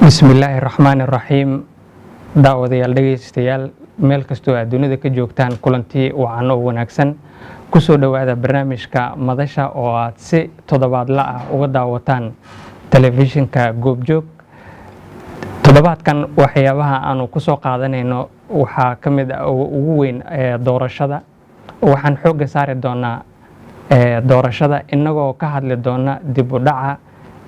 Bismillaahi raxmaani raxiim. Daawadayaal, dhegaystayaal, meel kastoo aad dunida ka joogtaan, kulanti wacan oo wanaagsan. Kusoo dhowaada barnaamijka Madasha oo aad si toddobaadla ah uga daawataan telefishinka Goobjoog. Toddobaadkan waxyaabaha aanu kusoo qaadanayno waxaa ka mid ah ugu weyn doorashada. Waxaan xoogga saari doonaa doorashada, inagoo ka hadli doona dib u dhaca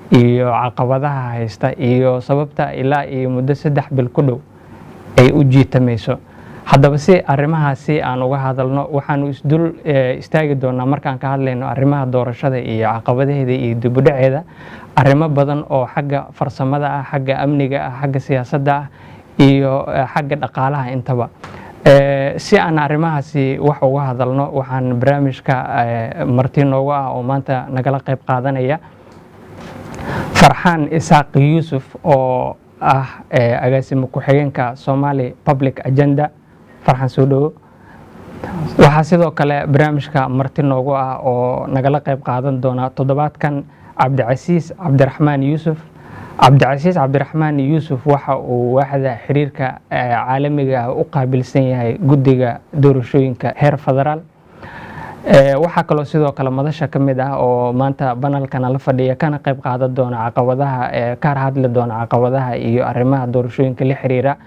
iyo caqabadaha haysta iyo sababta ilaa iyo muddo 3 bil ku dhow ay u jiitamayso. Haddaba, si arrimahaasi aan uga hadalno, waxaanu isdul istaagi doonaa, markaan ka hadlayno arrimaha doorashada iyo caqabadaheeda iyo dib u dhaceeda, arrimo badan oo xagga farsamada ah, xagga amniga ah, xagga siyaasadda ah iyo xagga dhaqaalaha intaba. Si aan arrimahaasi wax uga hadalno, waxaan barnaamijka marti noogu ah oo maanta nagala qayb qaadanaya Farxaan Isaaq Yuusuf oo ah agaasimo ku-xigeenka Somali Public Agenda. Farxaan, soo dhowo. Waxaa sidoo kale barnaamijka marti noogu ah oo nagala qayb qaadan doona toddobaadkan Cabdicasiis Cabdiraxmaan Yuusuf. Cabdicasiis Cabdiraxmaan Yuusuf waxa uu waaxda xiriirka caalamiga ah u qaabilsan yahay guddiga doorashooyinka heer federaal. Waxaa kaloo sidoo kale madasha ka mid ah oo maanta panelkana la fadhiya, kana qayb qaadan doona caqabadaha, ka hadli doona caqabadaha iyo arrimaha doorashooyinka la xiriira,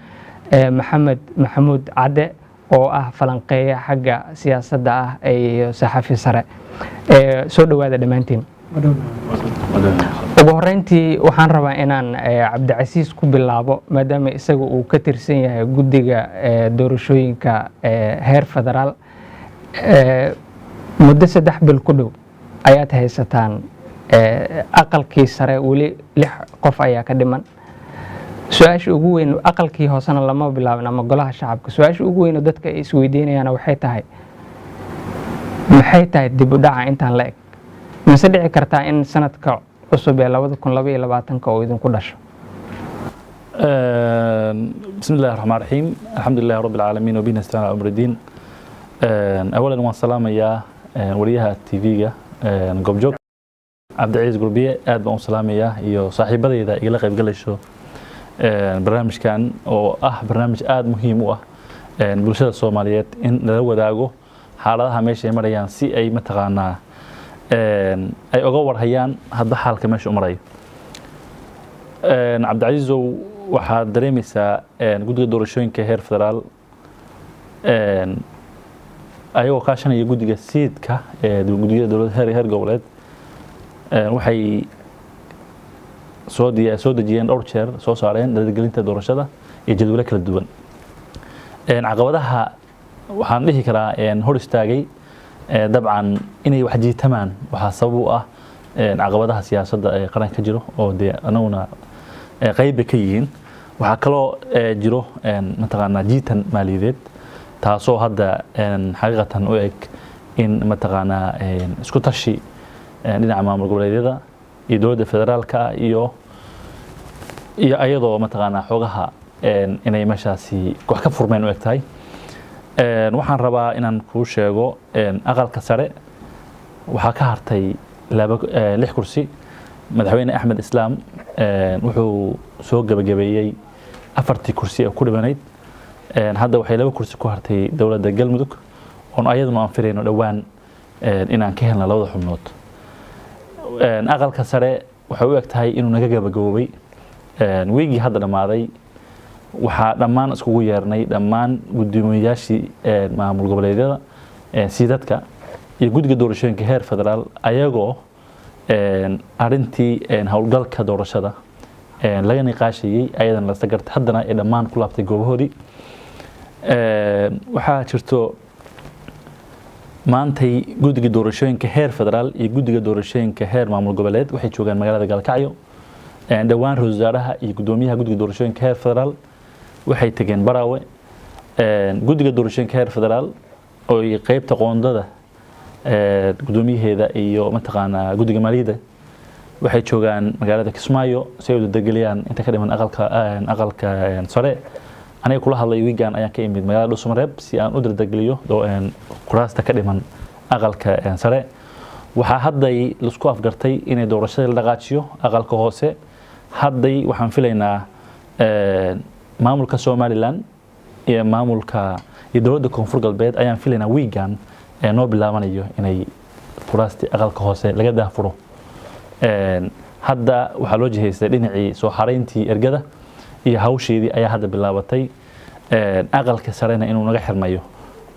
Maxamed Maxamuud Cadde oo ah falanqeeya xagga siyaasadda ah iyo saxafi sare. Soo dhowaada dhammaantiin. Ugu horeyntii, waxaan rabaa inaan Cabdicasiis ku bilaabo, maadaama isaga uu ka tirsan yahay guddiga doorashooyinka heer federaal. Muddo 3 bil ku dhow ayaad haysataan. Aqalkii sare weli lix qof ayaa ka dhiman. Su-aasha ugu weyn, aqalkii hoosena lama bilaabin ama golaha shacabka. Su-aasha ugu weyn oo dadka ay isweydiinayaan waxay tahay: maxay tahay dib u dhaca intaan la eg? Mise dhici kartaa in sanadka cusub ee 2022-ka uu idinku dhasho? بسم الله الرحمن الرحيم، الحمد لله رب العالمين وبه نستعين على امر الدين. اولا waan salaamayaa wariyaha TV-ga Goobjoog, Cabdiciis Gurbiye. Aad baan u salaamayaa iyo saaxiibadayda igala qayb galayso barnaamijkan oo ah barnaamij aada muhiim u ah bulshada Soomaaliyeed, in lala wadaago xaaladaha meesha ay marayaan, si ay mataqaanaa ay oga warhayaan hadba xaalka meesha u marayo. Cabdicasiisow, waxaad dareemaysaa guddiga doorashooyinka heer federaal, ayagoo kaashanaya guddiga SEIT-ka ee guddiyada dowladda heer goboleed, waxay soo dejiyeen, dhowr jeer soo saareen dardargelinta doorashada iyo jadwalo kala duwan. Caqabadaha waxaan dhihi karaa hor istaagay dabcan inay wax jiitamaan waxaa sabab u ah caqabadaha siyaasadda ee qaranka ka jiro, oo dee anaguna qayb bay ka yihiin. Waxaa kaloo jiro mataqaanaa jiitan maaliyadeed, taasoo hadda xaqiiqatan u eg in mataqaanaa isku tashi dhinaca maamul goboleedyada iyo dowladda federaalka ah iyo ayadoo mataqaanaa xoogaha inay meeshaasi wax ka furmeen u eg tahay. Waxaan rabaa inaan kuu sheego, aqalka sare waxaa ka hartay laba lix kursi. Madaxweyne Axmed Islaam wuxuu soo gebagabeeyey afartii kursi ee ku dhimanayd. Hadda waxay laba kursi ku hartay dowladda Galmudug, oon ayaduna aan filayno dhowaan inaan ka helno labada xubnood. Aqalka sare waxay u eg tahay inuu naga gabagaboobay. Wiigii hadda dhammaaday waxaa dhammaan iskugu yeernay dhammaan guddoomiyayaashii maamul goboleedyada, SEIT-adka iyo guddiga doorashooyinka heer federaal, ayagoo arrintii howlgalka doorashada laga niqaashayey, ayadana la gartay, haddana ay dhammaan ku laabtay goobahoodii. Waxaa jirto maantay guddiga doorashooyinka heer federaal iyo guddiga doorashooyinka heer maamul goboleed waxay joogaan magaalada Gaalkacyo. Dhowaan ra-iisul wasaaraha iyo guddoomiyaha guddiga doorashooyinka heer federaal waxay tegeen Baraawe. Guddiga doorashooyinka heer federaal oo qeybta qoondada guddoomiyaheeda iyo mataqaanaa guddiga maaliyadda waxay joogaan magaalada Kismaayo si ay u dardargeliyaan inta ka dhiman aqalka sare. Aniga kula hadlay, wiigan ayaan ka imid magaalada Dhuusamareeb si aan u dardargeliyo kuraasta ka dhiman aqalka sare. Waxaa hadday laisku afgartay inay doorashada la dhaqaajiyo aqalka hoose. Hadday waxaan filaynaa Maamulka Somaliland iyo maamulka iyo dowladda Koonfur Galbeed ayaan filaynaa wiigan noo bilaabanayo inay kuraastii aqalka hoose laga daahfuro. Hadda waxaa loo jihaystay dhinacii soo xarayntii ergada iyo hawsheedii ayaa hadda bilaabatay. Aqalka sarena inuu naga xirmayo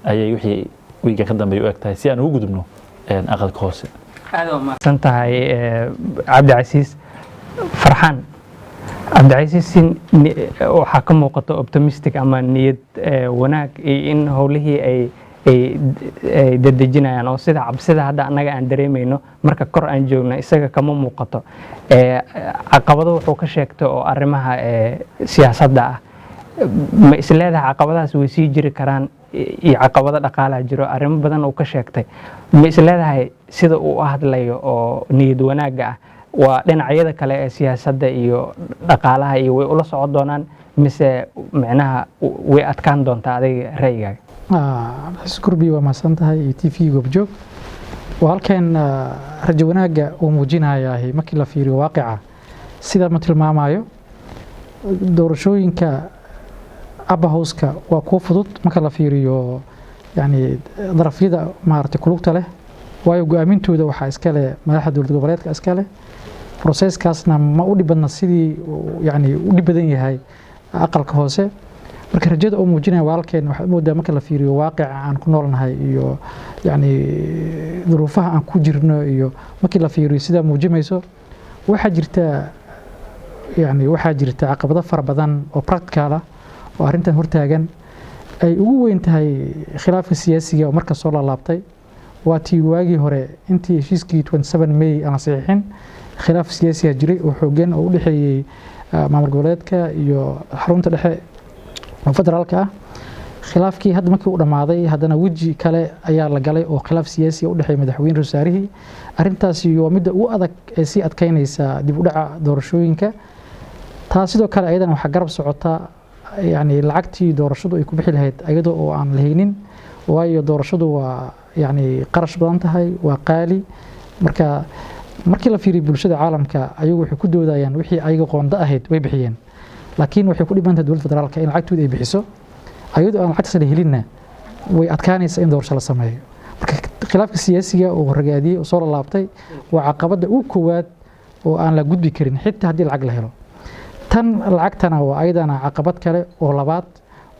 ayay wixii wiigan ka dambeeya u eg tahay, si aan ugu gudubno aqalka hoose. Aad waa mahadsan tahay, Cabdicasiis Farxaan. Cabdicasiis, si waxaa ka muuqato optimistic ama niyad wanaag iyo in howlihii ay dedejinayaan, oo sida cabsida hadda annaga aan dareemayno marka kor aan joogno isaga kama muuqato. Caqabado wuxuu ka sheegtay oo arrimaha siyaasadda ah. Ma isleedahay caqabadahaas way sii jiri karaan, iyo caqabado dhaqaalaha jiro, arrimo badan uu ka sheegtay? Ma isleedahay sida uu u hadlayo oo niyad wanaagga ah waa dhinacyada kale ee siyaasadda iyo dhaqaalaha iyo way ula socon doonaan, mise micnaha way adkaan doontaa, adiga ra'yigaaga? Cabdixasiis Gurbi, waa mahadsan tahay iyo TV Goobjoog. Waa halkeen rajo wanaagga uu muujinayahay markii la fiiriyo waaqica sida ma tilmaamayo. Doorashooyinka upper house-ka waa kuwo fudud marka la fiiriyo, yani darafyada maaragtay kulugta leh, waayo go-aamintooda waxaa iska leh madaxda dowlad goboleedka iska leh. Processkaasna ma u dhib badna sidii yani u dhib badan yahay aqalka hoose. Marka rajada uu muujinaya walaalkeen waxaad moodaa marka la fiiriyo waaqica aan ku noolnahay iyo yani duruufaha aan ku jirno iyo markii la fiiriyo sidaa muujimayso, waxaa jirta yani waxaa jirta caqabado fara badan oo practical ah oo arrintan hortaagan, ay ugu weyn tahay khilaafka siyaasiga oo marka soo laalaabtay. Waa tii waagii hore intii heshiiskii 27 May aan la saxiixin, khilaaf siyaasiga jiray oo xooggan oo u dhexeeyey maamul goboleedka iyo xarunta dhexe oo federaalka ah. Khilaafkii hadda markii uu dhammaaday, haddana weji kale ayaa la galay oo khilaaf siyaasi u dhexeeya madaxweyne wasaarihii. Arrintaasi waa midda ugu adag ee sii adkeynaysa dib u dhaca doorashooyinka. Taa sidoo kale ayadana waxaa garab socota yani lacagtii doorashadu ay ku bixi lahayd iyadoo oo aan la haynin, waayo doorashadu waa yani qarash badan tahay, waa qaali. Marka markii la fiiriyo bulshada caalamka, ayagu waxay ku doodayaan wixii ayaga qoonda ahayd way bixiyeen, laakiin waxay ku dhiban tahay dowladda federaalka in lacagtooda ay bixiso. Ayadoo aan lacagtaas la helinna way adkaanaysaa in doorasho la sameeyo. Marka khilaafka siyaasiga oo ragaadiyey oo soo lalaabtay waa caqabadda ugu koowaad oo aan la gudbi karin xitaa haddii lacag la helo. Tan lacagtana waa ayadana caqabad kale oo labaad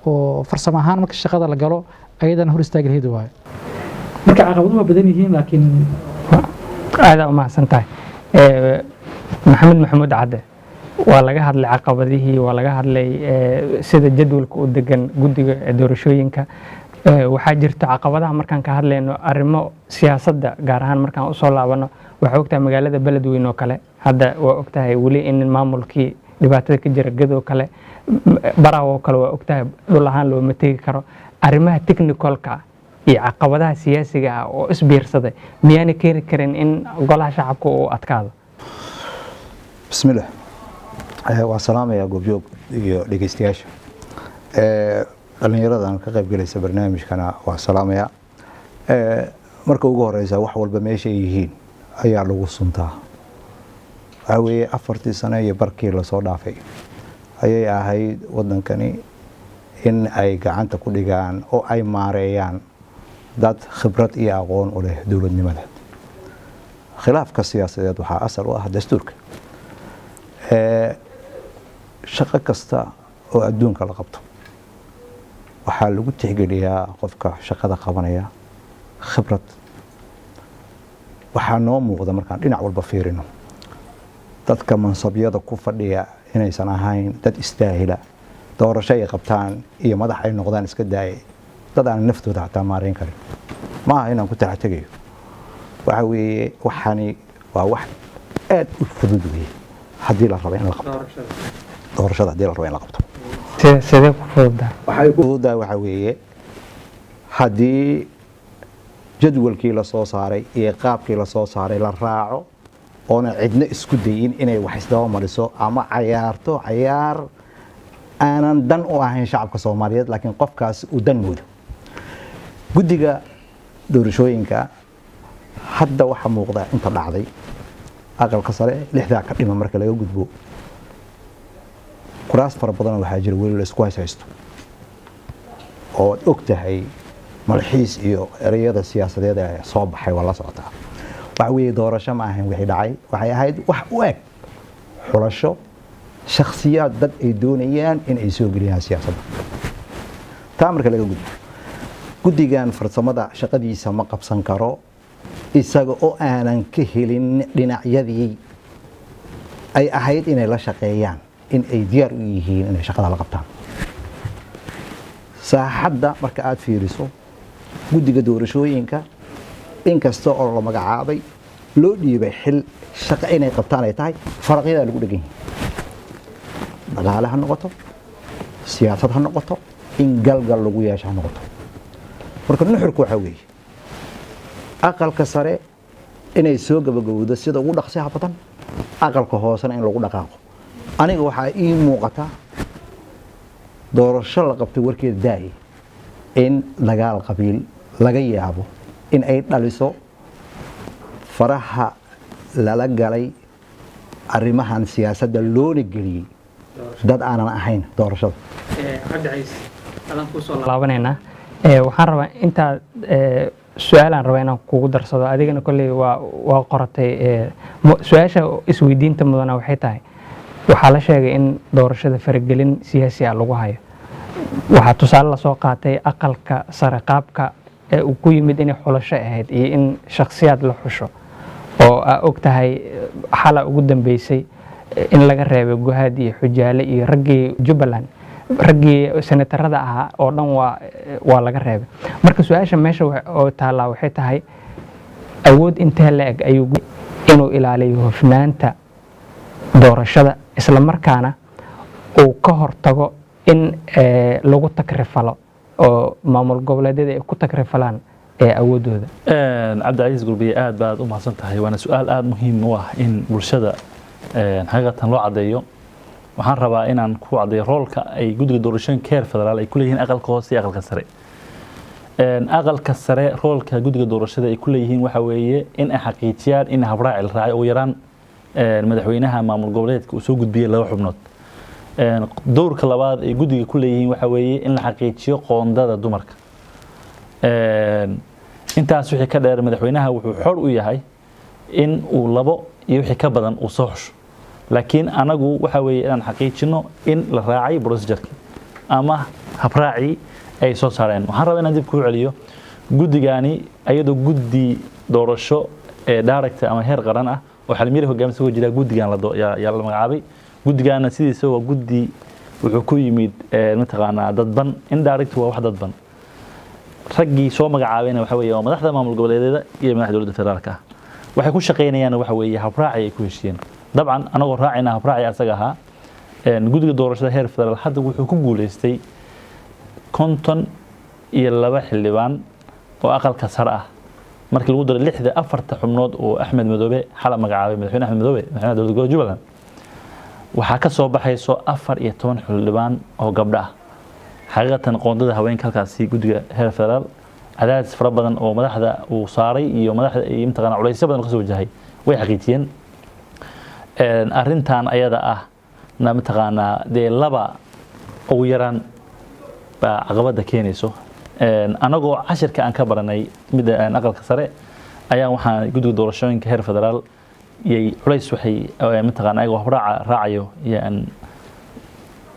oo farsamo ahaan marka shaqada la galo ayadana hor istaagi lahayd waayo. Marka caqabaduhu waa badan yihiin, laakiin Aadaa umahadsan tahay. Maxamed Maxamuud Cadde, waa laga hadlay caqabadihii, waa laga hadlay sida jadwalka u degan guddiga doorashooyinka. Waxaa jirta caqabadaha markaan ka hadlayno arrimo siyaasadda, gaar ahaan markaan usoo laabano, waxaa ogtahay magaalada Beledweyne oo kale hadda waa ogtahay weli in maamulkii dhibaatada ka jira, Gadoo kale, Baraaw oo kale, waa ogtahay dhul ahaan looma tegi karo. Arrimaha technicalka iyo caqabadaha siyaasiga ah oo isbiirsaday miyaana keeni karin in golaha shacabka uu adkaado? Bismillah. Waan salaamayaa Goobjoog iyo dhegeystayaasha. Dhalinyaradan ka qayb galaysa barnaamijkana waan salaamayaa. Marka ugu horeysa, wax walba meesha ay yihiin ayaa lagu suntaa. Waxaa weeye 4-tii sano iyo barkii lasoo dhaafay ayay ahayd wadankani in ay gacanta ku dhigaan oo ay maareeyaan dad khibrad iyo aqoon u leh dowladnimada. Khilaafka siyaasadeed waxaa asal u ah dastuurka. Shaqo kasta oo adduunka la qabto waxaa lagu tixgeliyaa qofka shaqada qabanaya khibrad. Waxaa noo muuqda markaan dhinac walba fiirino dadka mansabyada ku fadhiya inaysan ahayn dad istaahila doorasho ay qabtaan iyo madax ay noqdaan. Iska daaya dad aan naftooda xataa maareyn karin. Ma aha inaan ku talax tegayo. Waxa weeye waxani waa wax aad u fudud weeye haddii la rabo in la qabto doorashada, haddii la rabo in la qabto. Sidee ku fududaa? Waxay ku fududahay waxaa weeye haddii jadwalkii la soo saaray iyo qaabkii la soo saaray la raaco, oona cidna isku dayin inay wax isdaba mariso ama cayaarto cayaar aanan dan u ahayn shacabka Soomaaliyeed, laakiin qofkaas uu dan moodo. Guddiga doorashooyinka hadda waxaa muuqda inta dhacday aqalka sare, lixdaa ka dhima marka laga gudbo. Kuraas fara badan waxaa jira weli la isku haysto oo ad og tahay, malxiis iyo ereyada siyaasadeed ee soo baxay waa la socotaa. Waxa weeye, doorasho ma ahayn wixii dhacay, waxay ahayd wax u eg xulasho shakhsiyaad dad ay doonayaan in ay soo geliyaan siyaasadda. Taa marka laga gudbo, guddigan farsamada shaqadiisa ma qabsan karo isaga oo aanan ka helin dhinacyadii ay ahayd inay la shaqeeyaan in ay diyaar u yihiin inay shaqada la qabtaan. Saaxadda marka aada fiiriso, guddiga doorashooyinka, inkasta oo la magacaabay, loo dhiibay xil shaqo inay qabtaan ay tahay, faraqyadaa lagu dhegan yahay, dhaqaale ha noqoto, siyaasad ha noqoto, in galgal lagu yeesho ha noqoto. Marka nuxurku waxaa weeye, aqalka sare inay soo gabagabowdo sida ugu dhaqsiha badan, aqalka hoosena in lagu dhaqaaqo. Aniga waxaa ii muuqata, doorasho la qabtay warkeeda daaye, in dagaal qabiil laga yaabo in ay dhaliso faraha lala galay arrimahan siyaasadda loona geliyey dad aanan ahayn doorashada. Cabdicaiis, adaan kusoo laabanaynaa. Waxaan rabaa intaa su-aalaan rabaa inaan kugu darsado. Adigana kolley waa qoratay. Su-aasha isweydiinta mudana waxay tahay, waxaa la sheegay in doorashada faragelin siyaasi ah lagu hayo. Waxaa tusaale lasoo qaatay aqalka sare, qaabka ee uu ku yimid inay xulasho ahayd iyo in shakhsiyaad la xusho, oo aa og tahay xala ugu dambeysay in laga reebay Guhaad iyo Xujaale iyo raggii Jubbaland, raggii senatarada ahaa oo dhan waa laga reebay. Marka su-aasha meesha oo taallaa waxay tahay, awood intee la eg ayuu inuu ilaaliyo hufnaanta doorashada, isla markaana uu ka hortago in lagu takrifalo oo maamul goboleedyada ay ku takrifalaan awooddooda? Cabdicasiis Gurbiye, aad baad u mahadsan tahay. Waana su-aal aada muhiim u ah in bulshada xaqiiqatan loo caddeeyo. Waxaan rabaa inaan ku caddeeyo roolka ay guddiga doorashooyinka heer federaal ay ku leeyihiin aqalka hoose iyo aqalka sare. Aqalka sare roolka guddiga doorashada ay ku leeyihiin waxa weeye in ay xaqiijiyaan in habraaci la raacay, ugu yaraan madaxweynaha maamul goboleedka uu soo gudbiyey laba xubnood. Dowrka labaad ay guddiga ku leeyihiin waxa weeye in la xaqiijiyo qoondada dumarka. Intaas wixii ka dheer, madaxweynaha wuxuu xor u yahay in uu labo iyo wixii ka badan uu soo xusho, laakiin anagu waxa weeye inaan xaqiijino in la raacay procedureki ama habraacii ay soo saareen. Waxaan rabaa inaan dib kuu celiyo guddigaani, ayadoo guddi doorasho ee direct ama heer qaran ah oo Xalmiyari hogaamisa ku jira guddigan yaa la magacaabay. Guddigaana sidiisa waa guddi wuxuu ku yimid mataqaanaa dadban, indirect, waa wax dadban. Raggii soo magacaabayna waxa weeye waa madaxda maamul goboleedyada iyo madaxda dowladda federaalka ah. Waxay ku shaqaynayaan waxa weeye habraaci ay ku heshiiyeen. Dabcan anagoo raacayna habraaci asaga ahaa, guddiga doorashada heer federaal hadda wuxuu ku guuleystay 52 xildhibaan oo aqalka sare ah, markii lagu daray lixda afarta xubnood oo Axmed Madoobe xala magacaabay, madaxweyne Axmed Madoobe, madaxweynaha dowladda gobolka Jubbaland. Waxaa ka soo baxayso 14 xildhibaan oo gabdho ah. Xaqiiqatan qoondada haweenka halkaasi guddiga heer federaal cadaadis fara badan oo madaxda uu saaray iyo madaxda iyo mataqaana culaysyo badan oo kasoo wajahay way xaqiijiyeen. Arrintan ayada ah na mataqaanaa dee laba ugu yaraan baa caqabada keenayso. Anagoo cashirka aan ka baranay midda aqalka sare ayaa waxaan guddiga doorashooyinka heer federaal yay culays waxay mataqaana ayagoo habraaca raacayo iyo aan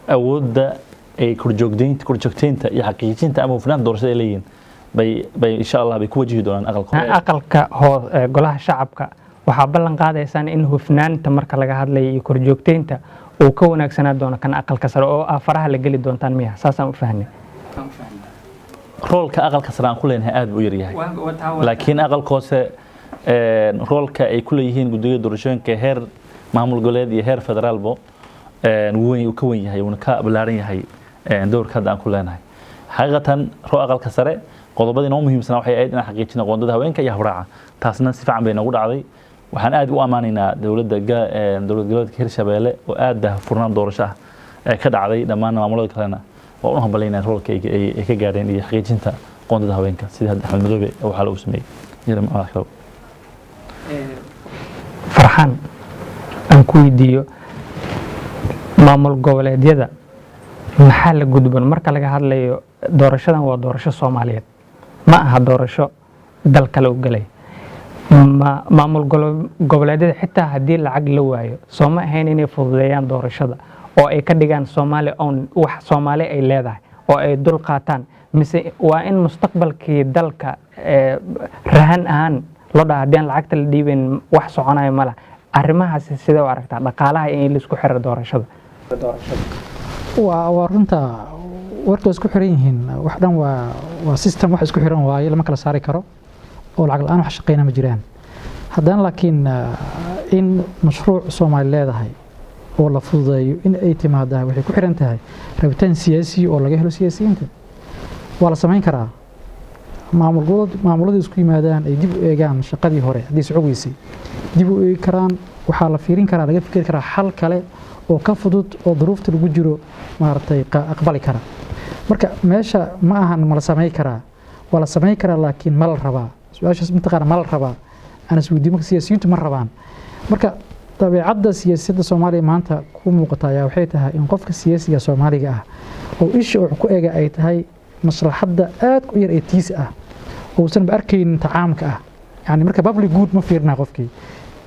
awoodda ay korjoogteynta iyo xaqiijinta ama hufnaanta doorashada ay leeyihiin bay insha Allah bay ku wajihi doonaan aqalka. Aqalka golaha shacabka, waxaa ballan qaadaysaan in hufnaanta marka laga hadlayo iyo korjoogteynta uu ka wanaagsanaa doono kan aqalka sare oo ah faraha la geli doontaan miya? Saasaan u fahnay. Roolka aqalka sare aan ku leenahay aad buu u yaryahay, laakiin aqalka hoose roolka ay ku leeyihiin guddiga doorashooyinka heer maamul goboleed iyo heer federaalbo weyn uu ka wen yahay, wuuna ka ballaaran yahay dowrka hadda aan ku leenahay. Xaqiiqatan roo aqalka sare qodobadii inoo muhiimsanaa waxay ahayd inaan xaqiijino qoondada haweenka iyo habraaca. Taasna si fiican bay noogu dhacday. Waxaan aad u ammaanaynaa dowladda dowlad goboleedka Hirshabeelle oo aad daahfurnaan doorasho ah ee ka dhacday. Dhammaan maamulada kalena waa u hambalyaynaa roolka ay ka gaadheen iyo xaqiijinta qoondada haweenka, sidii hadda Axmed Madoobe waxaa lagu sameeyey. Farxaan, aan ku weydiiyo, Maamul goboleedyada maxaa la gudban marka laga hadlayo doorashadan? Waa doorasho Soomaaliyeed, ma aha doorasho dal kale u galay. Maamul goboleedyada, xitaa haddii lacag la waayo, soo ma ahayn inay fududeeyaan doorashada oo ay ka dhigaan Soomaali own, wax Soomaali ay leedahay oo ay dul qaataan? Mise waa in mustaqbalkii dalka rahan ahaan loo dhaha, haddii aan lacagta la dhiibayn wax soconayo ma laha? Arrimahaasi sidee u aragtaa, dhaqaalaha in laisku xiro doorashada? Waa runta, warka waa isku xiran yihiin. Wax dhan waa system, wax isku xiran waaye, lama kala saari karo oo lacag la-aan wax shaqeyna ma jiraan. Haddana laakiin in mashruuc Soomaali leedahay oo la fududeeyo in ay timaada waxay ku xiran tahay rabitaan siyaasi oo laga helo siyaasiyiinta. Waa la samayn karaa, maamul maamuladu isku yimaadaan, ay dib u eegaan shaqadii hore haddii soco weysay, dib u eegi karaan. Waxaa la fiirin karaa, laga fikiri karaa xal kale oo ka fudud oo duruufta lagu jiro maaragtay aqbali kara. Marka meesha ma ahan ma la samayn karaa. Waa la samayn karaa, laakiin ma la rabaa? Su-aashaas mataqaana, ma la rabaa, aan isweydiin. Marka siyaasiyiintu ma rabaan. Marka dabeecadda siyaasadda Soomaaliya maanta ku muuqata ayaa waxay tahay in qofka siyaasiga Soomaaliga ah oo isha uu ku eega ay tahay maslaxadda aad u yar ee tiisa ah, uusan ba arkaynin tacaamka ah. Yani marka public good ma fiirina, qofkii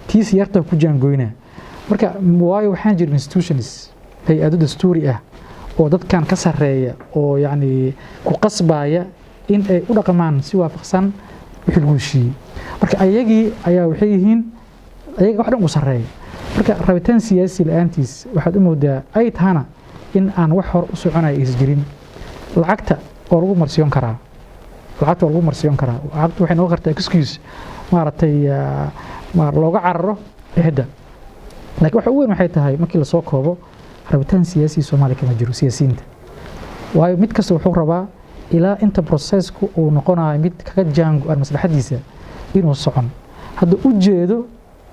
tiisa yarta ku jaangoynaa. Marka waayo waxaan jirin institutions, hay-ado dastuuri ah oo dadkan ka sarreeya oo yacni ku qasbaya in ay u dhaqmaan si waafaqsan wixii lagu heshiiyey. Marka ayagii ayaa waxay yihiin ayaga wax dhan ugu sarreeya. Marka rabitaan siyaasi la-aantiis waxaad u moodaa ay tahana in aan wax hor u soconaya is jirin. Lacagta waa lagu marsiyon karaa, lacagta waa lagu marsiyon karaa. Lacagta waxay noqon kartaa excuse maaragtay looga cararo ehda, laakiin waxa ugu weyn waxay tahay, markii lasoo koobo, rabitaan siyaasi Soomaaliya kama jiro siyaasiyiinta. Waayo mid kasta wuxuu rabaa ilaa inta processku uu noqonayo mid kaga jaango-an maslaxadiisa inuu socon. Hadda u jeedo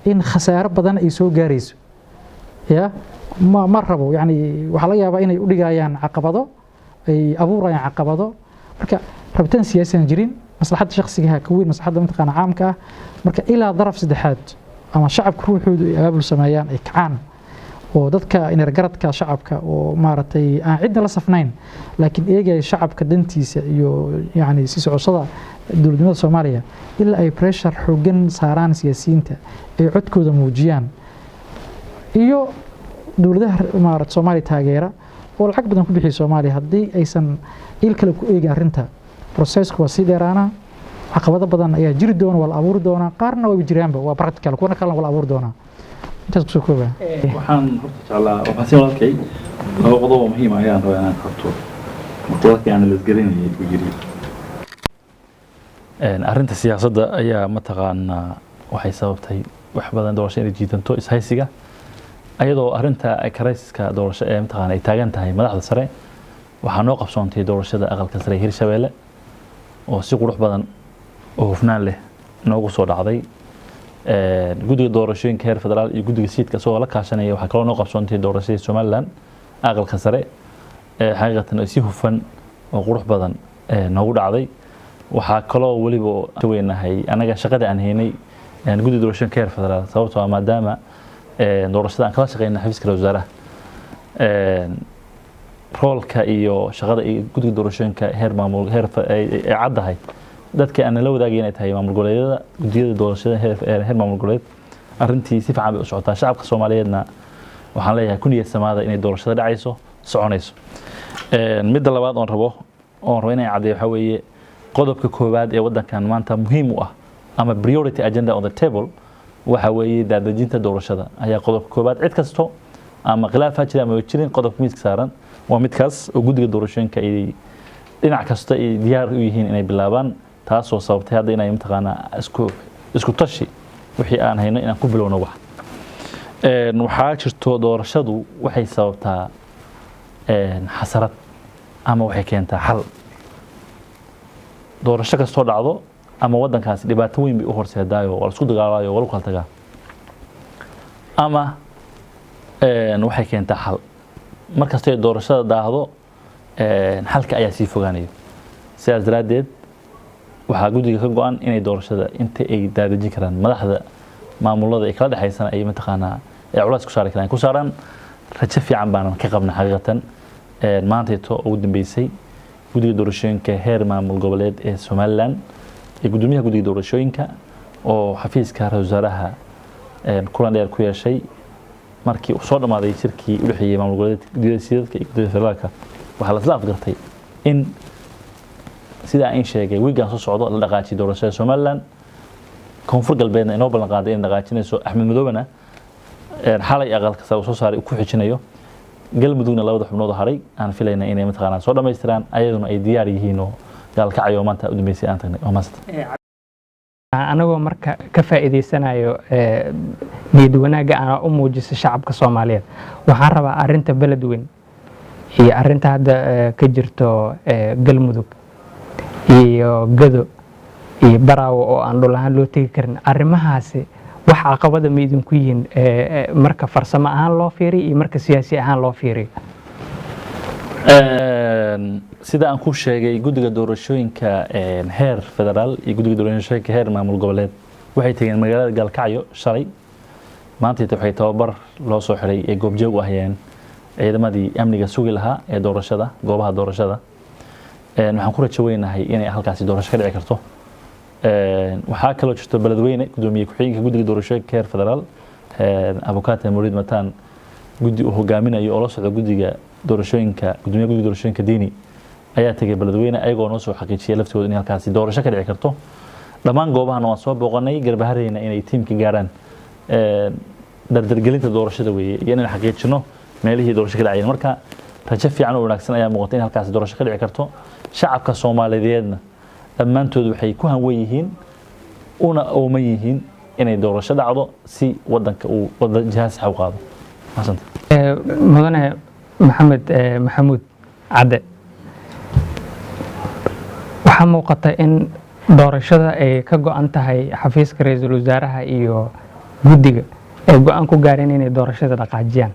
in khasaaro badan ay soo gaarayso ya ma rabo. Yani waxaa laga yaabaa inay u dhigayaan caqabado, ay abuurayaan caqabado. Marka rabitaan siyaasi aan jirin, maslaxadda shakhsigaha ka weyn maslaxadda mataqaana caamka ah. Marka ilaa daraf saddexaad ama shacabka ruuxoodu ay abaabul sameeyaan, ay kacaan, oo dadka inergaradka shacabka oo maaragtay aan cidna la safnayn laakiin eegaya shacabka dantiisa iyo yani si socoshada dowladnimada Soomaaliya, ilaa ay pressure xoogan saaraan siyaasiyiinta, ay codkooda muujiyaan, iyo dowladaha maarata Soomaaliya taageera oo lacag badan ku bixiya Soomaaliya, haddii aysan il kale ku eegin arrinta, processku waa sii dheeraanaa. Caqabado badan ayaa jiri doona, waa la abuuri doonaa. Qaarna waa jiraanba, waa practical, kuwana kalena waa la abuuri doonaa. Intaas kusoo koobaa. Waxaan horta jeclaa, waxaan si walaalkay laba qodob oo muhiim ah ayaan rabaa inaan qabto. Marka walaalkay aan lasgaranayay uu yiri arrinta siyaasadda ayaa mataqaanaa waxay sababtay wax badan doorasho inay jiidanto, ishaysiga, ayadoo arrinta crisis-ka doorasho ee mataqaana ay taagan tahay madaxda sare. Waxaa noo qabsoontay doorashada aqalka sare ee Hirshabeelle oo si qurux badan oo hufnaan leh noogu soo dhacday. Guddiga doorashooyinka heer federaal iyo guddiga SEIT-ka isagoo la kaashanaya, waxaa kaloo noo qabsoontay doorashadii Somaliland aqalka sare xaqiiqatan si hufan oo qurux badan noogu dhacday. Waxaa kaloo weliba weynahay anaga shaqada aan haynay guddiga doorashooyinka heer federaal, sababtoo ah maadaama doorashada aan kala shaqeyna xafiiska ra wasaaraha, roolka iyo shaqada iyo guddiga doorashooyinka heer maamul heer ay caddahay dadka aan nala wadaagay inay tahay maamul goboleedyada, guddiyada doorashada heer maamul goboleed. Arrintii si fiican bay u socotaa. Shacabka Soomaaliyeedna waxaan leeyahay ku niyad samaada inay doorashada dhacayso, soconayso. Midda labaad oon rabo inay caddeeyo waxaa weeye qodobka koowaad ee waddankan maanta muhiim u ah ama priority agenda on the table waxa weeye daadejinta doorashada ayaa qodobka koowaad. Cid kasto ama khilaaf ha jira ama jirin, qodobka miiska saaran waa midkaas oo guddiga doorashooyinka ay dhinac kasta ay diyaar u yihiin inay bilaabaan, taasoo sababtay hadda inay mataqaanaa isku tashi wixii aan hayno inaan ku bilowno. Wax waxaa jirto, doorashadu waxay sababtaa xasarad ama waxay keentaa xal. Doorasho kastoo dhacdo ama waddankaasi dhibaato weyn bay u horseedaayo, waa la isku dagaalayo, waa lagu kala tagaa, ama waxay keentaa xal. Markastoo ay doorashada daahdo, xalka ayaa sii fogaanaya. Sidaas daraaddeed waxaa guddiga ka go-an inay doorashada inta ay daadejin karaan, madaxda maamulada ay kala dhexaysana ay mataqaanaa ay culays ku saari karaan ku saaraan. Rajo fiican baanan ka qabna xaqiiqatan. Maantayto ugu dambeysay guddiga doorashooyinka heer maamul goboleed ee Somaliland iyo guddoomiyaha guddiga doorashooyinka oo xafiiska ra-iisul wasaaraha kulan dheer ku yeeshay, markii uu soo dhammaaday shirkii u dhexeeyey maamul goboleedka, guddiyada siidadka iyo guddiyada federaalka, waxaa lasla afgartay in sidaa in sheegay wiigan soo socdo la dhaqaajiyo doorashada Somaliland. Koonfur Galbeedna inoo ballan qaaday inay dhaqaajinayso. Axmed Madoobena xalay aqalka sare uu soo saaray uu ku xijinayo. Galmudugna labada xubnood oo haray aan filayna inay mataqaanaa soo dhammaystiraan, ayaduna ay diyaar yihiin oo Gaalkacyo maanta u dambeysay aan tagnay. Waa mahadsan. Anagoo marka ka faa'iidaysanayo niyad wanaagga aan u muujisay shacabka Soomaaliyeed, waxaan rabaa arrinta Beledweyn iyo arrinta hadda ka jirto Galmudug iyo Gado iyo Baraawo oo aan dhul ahaan loo tegi karin, arrimahaasi wax caqabada ma idinku yihiin marka farsamo ahaan loo fiiriyo iyo marka siyaasi ahaan loo fiiriyo? Sida aan ku sheegay, guddiga doorashooyinka heer federaal iyo guddiga doorashooyinka heer maamul goboleed waxay tageen magaalada Gaalkacyo shalay. Maanta waxay tababar loo soo xiray ee goobjoog u ahyeen ciidamadii amniga sugi lahaa ee doorashada, goobaha doorashada. Waxaan ku rajo weynahay inay halkaasi doorasho ka dhici karto. Waxaa kaloo jirto Beledweyne, gudoomiye ku-xigeenka guddiga doorashooyinka heer federaal, Abukaate Muriid Mataan, guddi uu hogaaminayo oo la socda guddiga doorashooyinka, gudoomiyaha guddiga doorashooyinka Diini, ayaa tegay Beledweyne, ayagoo noo soo xaqiijiyay laftooda in halkaasi doorasho ka dhici karto. Dhammaan goobahana waan soo booqanay. Garbahareyna inay tiimka gaaraan dardargelinta doorashada weeye iyo inaan xaqiijino meelihii doorasho ka dhacayeen. Marka rajo fiican oo wanaagsan ayaa muuqata in halkaasi doorasho ka dhici karto. Shacabka Soomaaliyeedna dhammaantood waxay ku hanwen yihiin una ooman yihiin inay doorasho dhacdo si wadanka uu wada jiha sax u qaado. Mahadsantahay. Mudane Maxamed Maxamuud Cadde, waxaa muuqata in doorashada ay ka go-an tahay xafiiska ra-iisul wasaaraha iyo guddiga ay go-aan ku gaareen inay doorashada dhaqaajiyaan.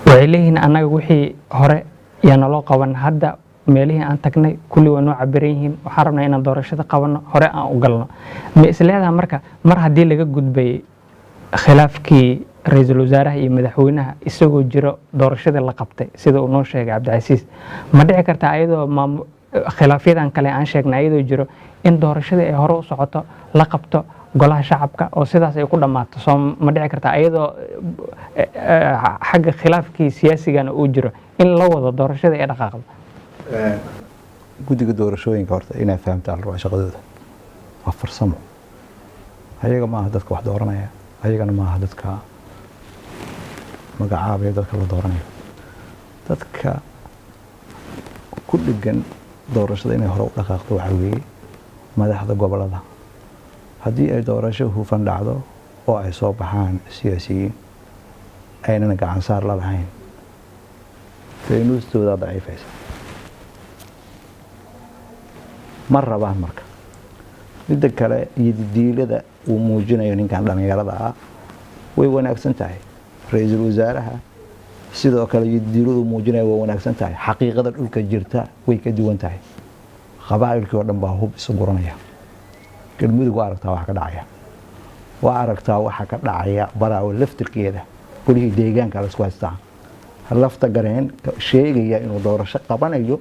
Waxay leeyihiin, annaga wixii hore yaa naloo qaban, hadda meelihii aan tagnay kulli waa noo cabiran yihiin, waxaan rabnaa inaan doorashada qabanno, hore aan u galno. Ma isleedaha marka mar haddii laga gudbay khilaafkii ra-iisul wasaaraha iyo madaxweynaha, isagoo jiro doorashadii la qabtay sida uu noo sheegay Cabdicasiis, ma dhici kartaa ayadoo khilaafyadan kale aan sheegnay ayadoo jiro in doorashadii ay hore u socoto, la qabto golaha shacabka oo sidaas ay ku dhammaato? Soo ma dhici kartaa ayadoo xagga khilaafkii siyaasigana uu jiro in la wado doorashadii ay dhaqaaqdo? Guddiga doorashooyinka horta inaa fahamtaan la rabaa shaqadooda waa farsamo. Ayaga maaha dadka wax dooranaya, ayagana maaha dadka magacaabaya dadka la dooranayo. Dadka ku dhegan doorashada inay hore u dhaqaaqdo waxaa weeye madaxda gobolada. Haddii ay doorasho hufan dhacdo oo ay soo baxaan siyaasiyiin aynan gacan saar la lahayn, faynuustoodaa daciifaysa, ma rabaan. Marka midda kale iyo didiilada uu muujinayo ninkan dhallinyarada ah way wanaagsan tahay. Ra-iisul wasaaraha sidoo kale iyo didiiladu muujinayo waa wanaagsan tahay. Xaqiiqada dhulka jirta way ka duwan tahay. Qabaa'ilkii oo dhan baa hub isu guranaya. Galmudug waa aragtaa waxa ka dhacaya, waa aragtaa waxa ka dhacaya Baraawe laftirkeeda, golihii deegaanka la isku haystaa. Lafta Gareen sheegaya inuu doorasho qabanayo,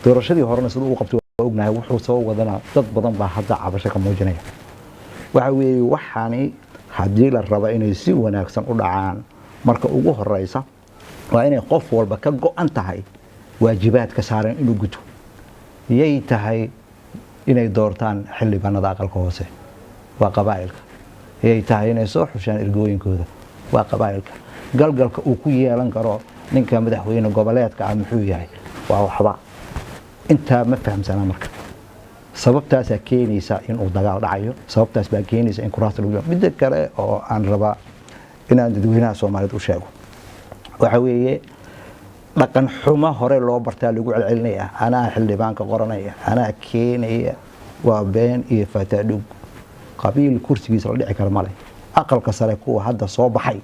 doorashadii horena siduu u qabtay waa ognahay. Wuxuu soo wadanaa dad badan baa hadda cabasho ka muujinaya. Waxa weeye, waxaani haddii la rabo inay si wanaagsan u dhacaan, marka ugu horeysa waa inay qof walba ka go-an tahay waajibaadka saaran inuu guto. Yay tahay inay doortaan xildhibaanada aqalka hoose? Waa qabaa'ilka. Yay tahay inay soo xushaan ergooyinkooda? Waa qabaa'ilka. Galgalka uu ku yeelan karo ninka madaxweyne goboleedka ah muxuu yahay? Waa waxba. Intaa ma fahamsana. Marka sababtaasaa keenaysa inuu dagaal dhacayo, sababtaas baa keenaysa in kuraasta lagu. Midda kale oo aan rabaa inaan dadweynaha Soomaaliyeed u sheego waxa weeye, dhaqan xumo hore loo bartaa lagu celcelinaya, anaa xildhibaanka qoranaya, anaa keenaya, waa been iyo fataadhug. Qabiil kursigiisa la dhici kara male. Aqalka sare kuwa hadda soo baxay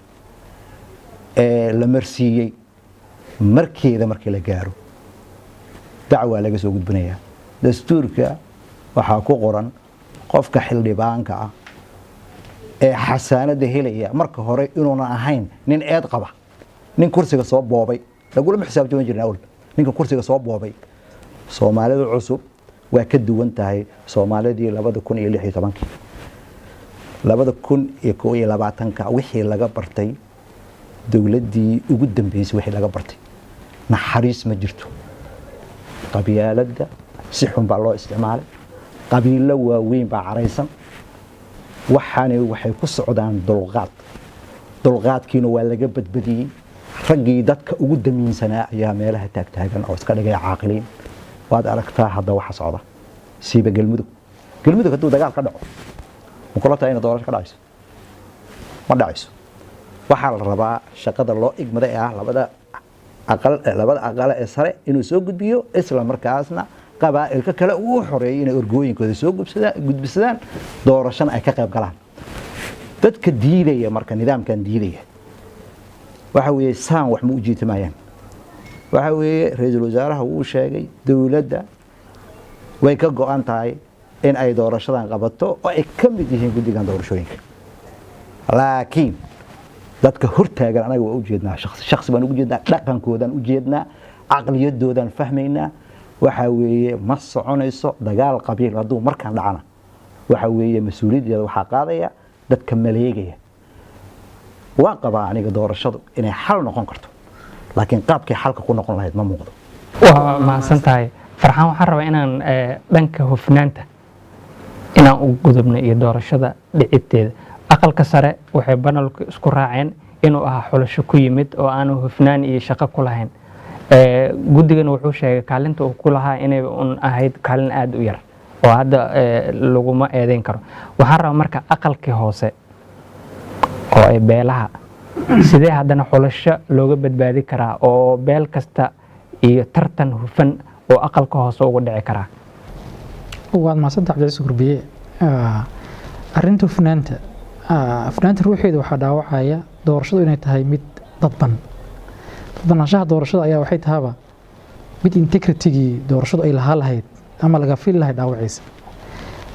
ee la marsiiyey, markeeda markii la gaaro dacwaa laga soo gudbinayaa. Dastuurka waxaa ku qoran qofka xildhibaanka ah Ee xasaanada helaya marka hore inuuna ahayn nin eed qaba, nin kursiga soo boobay lagulama xisaabtami jirin awal. Ninka kursiga soo boobay, Soomaalida cusub waa ka duwan tahay Soomaalidii 2016-kii, 2021-ka. Wixii laga bartay dowladdii ugu dambeysay, wixii laga bartay, naxariis ma jirto. Qabyaaladda si xun baa loo isticmaalay, qabiilo waaweyn baa caraysan. Waxaani waxay ku socdaan dulqaad, dulqaadkiina waa laga badbadiyey. Raggii dadka ugu damiinsanaa ayaa meelaha taagtaagan oo iska dhigaya caaqiliin. Waad aragtaa hadda waxa socda, siiba Galmudug. Galmudug hadduu dagaal ka dhaco, ma kula tahay ina doorasho ka dhacayso? Ma dhacayso. Waxaa la rabaa shaqada loo igmada ee ah labada aqal, labada aqale ee sare inuu soo gudbiyo, isla markaasna qabaa'ilka kale uu xoreeyay inay orgooyinkooda soo gudbisadaan, doorashana ay ka qayb galaan. Dadka diidaya marka nidaamkan diidaya, waxa weeye, saan wax ma u jiitamayaan. Waxa weeye, ra-iisul wasaaraha wuu sheegay dowladda way ka go-an tahay in ay doorashadan qabato oo ay ka mid yihiin guddigan doorashooyinka, laakiin dadka hortaagan anaga waa ujeednaa, shaksi shaksi baan ugu jeednaa, dhaqankoodaan u jeednaa, caqliyadoodaan fahmaynaa. Waxa weeye, ma soconayso. Dagaal qabiil hadduu markaan dhacana, waxa weeye, mas-uuliyaddeeda waxaa qaadaya dadka maleegaya. Waan qabaa aniga doorashadu inay xal noqon karto, laakiin qaabkay xalka ku noqon lahayd ma muuqdo. Waa mahadsan tahay, Farxaan. Waxaan rabaa inaan dhanka hufnaanta inaan u gudubno iyo doorashada dhicidteeda. Aqalka sare waxay panelku isku raaceen inuu ahaa xulasho ku yimid oo aanu hufnaan iyo shaqo ku lahayn. Guddigana wuxuu sheegay kaalinta uu ku lahaa inay un ahayd kaalin aada u yar oo hadda laguma eedeyn karo. Waxaan rabaa marka aqalkii hoose oo ay beelaha, sidee haddana xulasho looga badbaadi karaa oo beel kasta iyo tartan hufan oo aqalka hoose uga dhici karaa? Waad mahadsantaha, Cabdicasiis Gurbiye. Arrinta hufnaanta, hufnaanta ruuxeeda waxaa dhaawacaya doorashadu inay tahay mid dadban. Dadbanaanshaha doorashada ayaa waxay tahaba mid integritygii doorashadu ay lahaa lahayd ama laga fili lahay dhaawacaysa,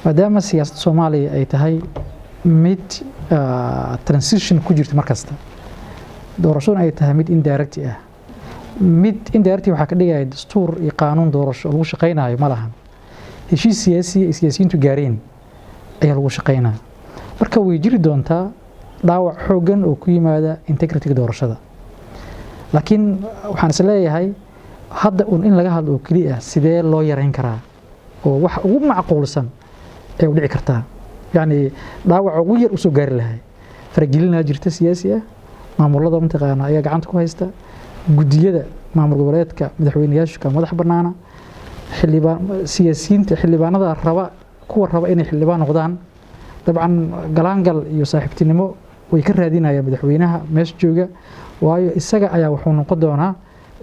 maadaama siyaasadda Soomaaliya ay tahay mid transition ku jirta markasta, doorashaduna ay tahay mid indirect ah. Mid indirect waxaa ka dhigaya dastuur iyo qaanuun doorasho oo lagu shaqaynayo ma lahan. Heshiis siyaasi ay siyaasiyiintu gaareen ayaa lagu shaqaynaya. Marka way jiri doontaa dhaawac xooggan oo ku yimaada integrityga doorashada, laakiin waxaan is leeyahay hadda un in laga hadlo oo keliya ah sidee loo yareyn karaa oo waxa ugu macquulsan ee u dhici kartaa, yacni dhaawaca ugu yar usoo gaari lahay. Faragelinaa jirta siyaasi ah, maamulada mataqaana ayaa gacanta ku haysta guddiyada maamul goboleedka, madaxweyneyaashu ka madax banaana, xildhibaan siyaasiyiinta, xildhibaanada raba, kuwa raba inay xildhibaan noqdaan, dabcan galaangal iyo saaxiibtinimo way ka raadinayaan madaxweynaha meesha jooga, waayo isaga ayaa wuxuu noqon doonaa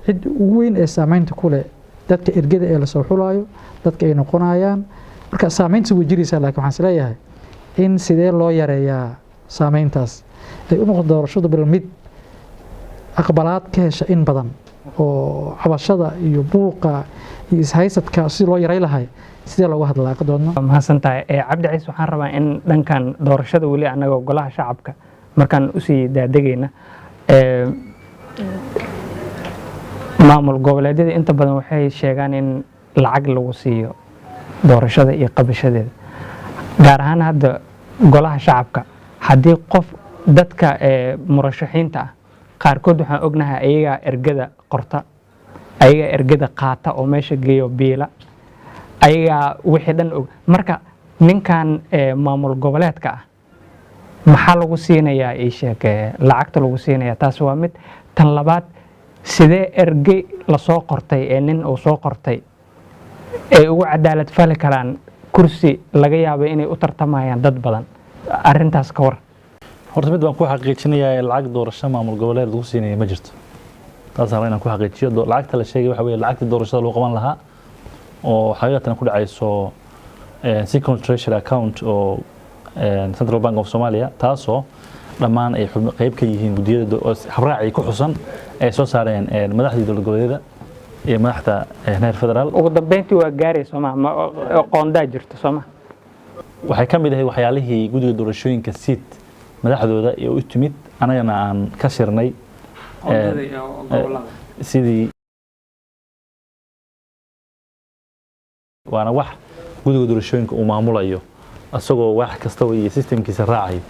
cid ugu weyn ee saameynta ku leh dadka ergada ee lasoo xulaayo, dadka ay noqonayaan. Marka saameynta way jiraysaa, laakiin waxaan isleeyahay in sidee loo yareeyaa saameyntaas ay u noqon doorashadu bil mid aqbalaad ka hesha in badan oo cabashada iyo buuqa iyo ishaysadka si loo yaray lahay, sidee looga hadlaa ka doodno. Waa mahadsan tahay, Cabdi Ciise. Waxaan rabaa in dhankan doorashada weli annagoo golaha shacabka markaan usii daadegayna, maamul goboleedyada inta badan waxay sheegaan in lacag lagu siiyo doorashada iyo qabashadeeda, gaar ahaan hadda golaha shacabka. Haddii qof dadka murashaxiinta ah qaarkood waxaan ognahay ayagaa ergada qorta, ayagaa ergada qaata oo meesha geeyo biila, ayagaa wixii dhan og. Marka ninkan maamul goboleedka ah maxaa lagu siinayaa? Ii sheeg lacagta lagu siinayaa. Taas waa mid. Tan labaad, sidee ergey lasoo qortay ee nin uu soo qortay ay ugu cadaalad fali karaan kursi laga yaabo inay u tartamayaan dad badan? Arrintaas ka war. Horta mid baan ku xaqiijinayaa, lacag doorasho maamul goboleed lagu siinaya ma jirto. Taasaan rabaa inaan ku xaqiijiyo. Lacagta la sheegay waxa weeye lacagtii doorashada lagu qaban lahaa oo xaqiiqatan ku dhacayso second treasury account oo Central Bank of Somalia, taasoo dhammaan ay qayb ka yihiin guddiyada oo habraacii ku xusan ay soo saareen madaxdii dowlad goboleedyada iyo madaxda heer federaal. Ugu dambeyntii waa gaaray sooma? Qoondaa jirto sooma? Waxay ka mid ahayd waxyaalihii guddiga doorashooyinka SIT. Madaxdooda iyo u timid, anagana aan ka shirnay sidii waana wax guddiga doorashooyinka uu maamulayo, isagoo wax kastaba iyo systemkiisa raacayo.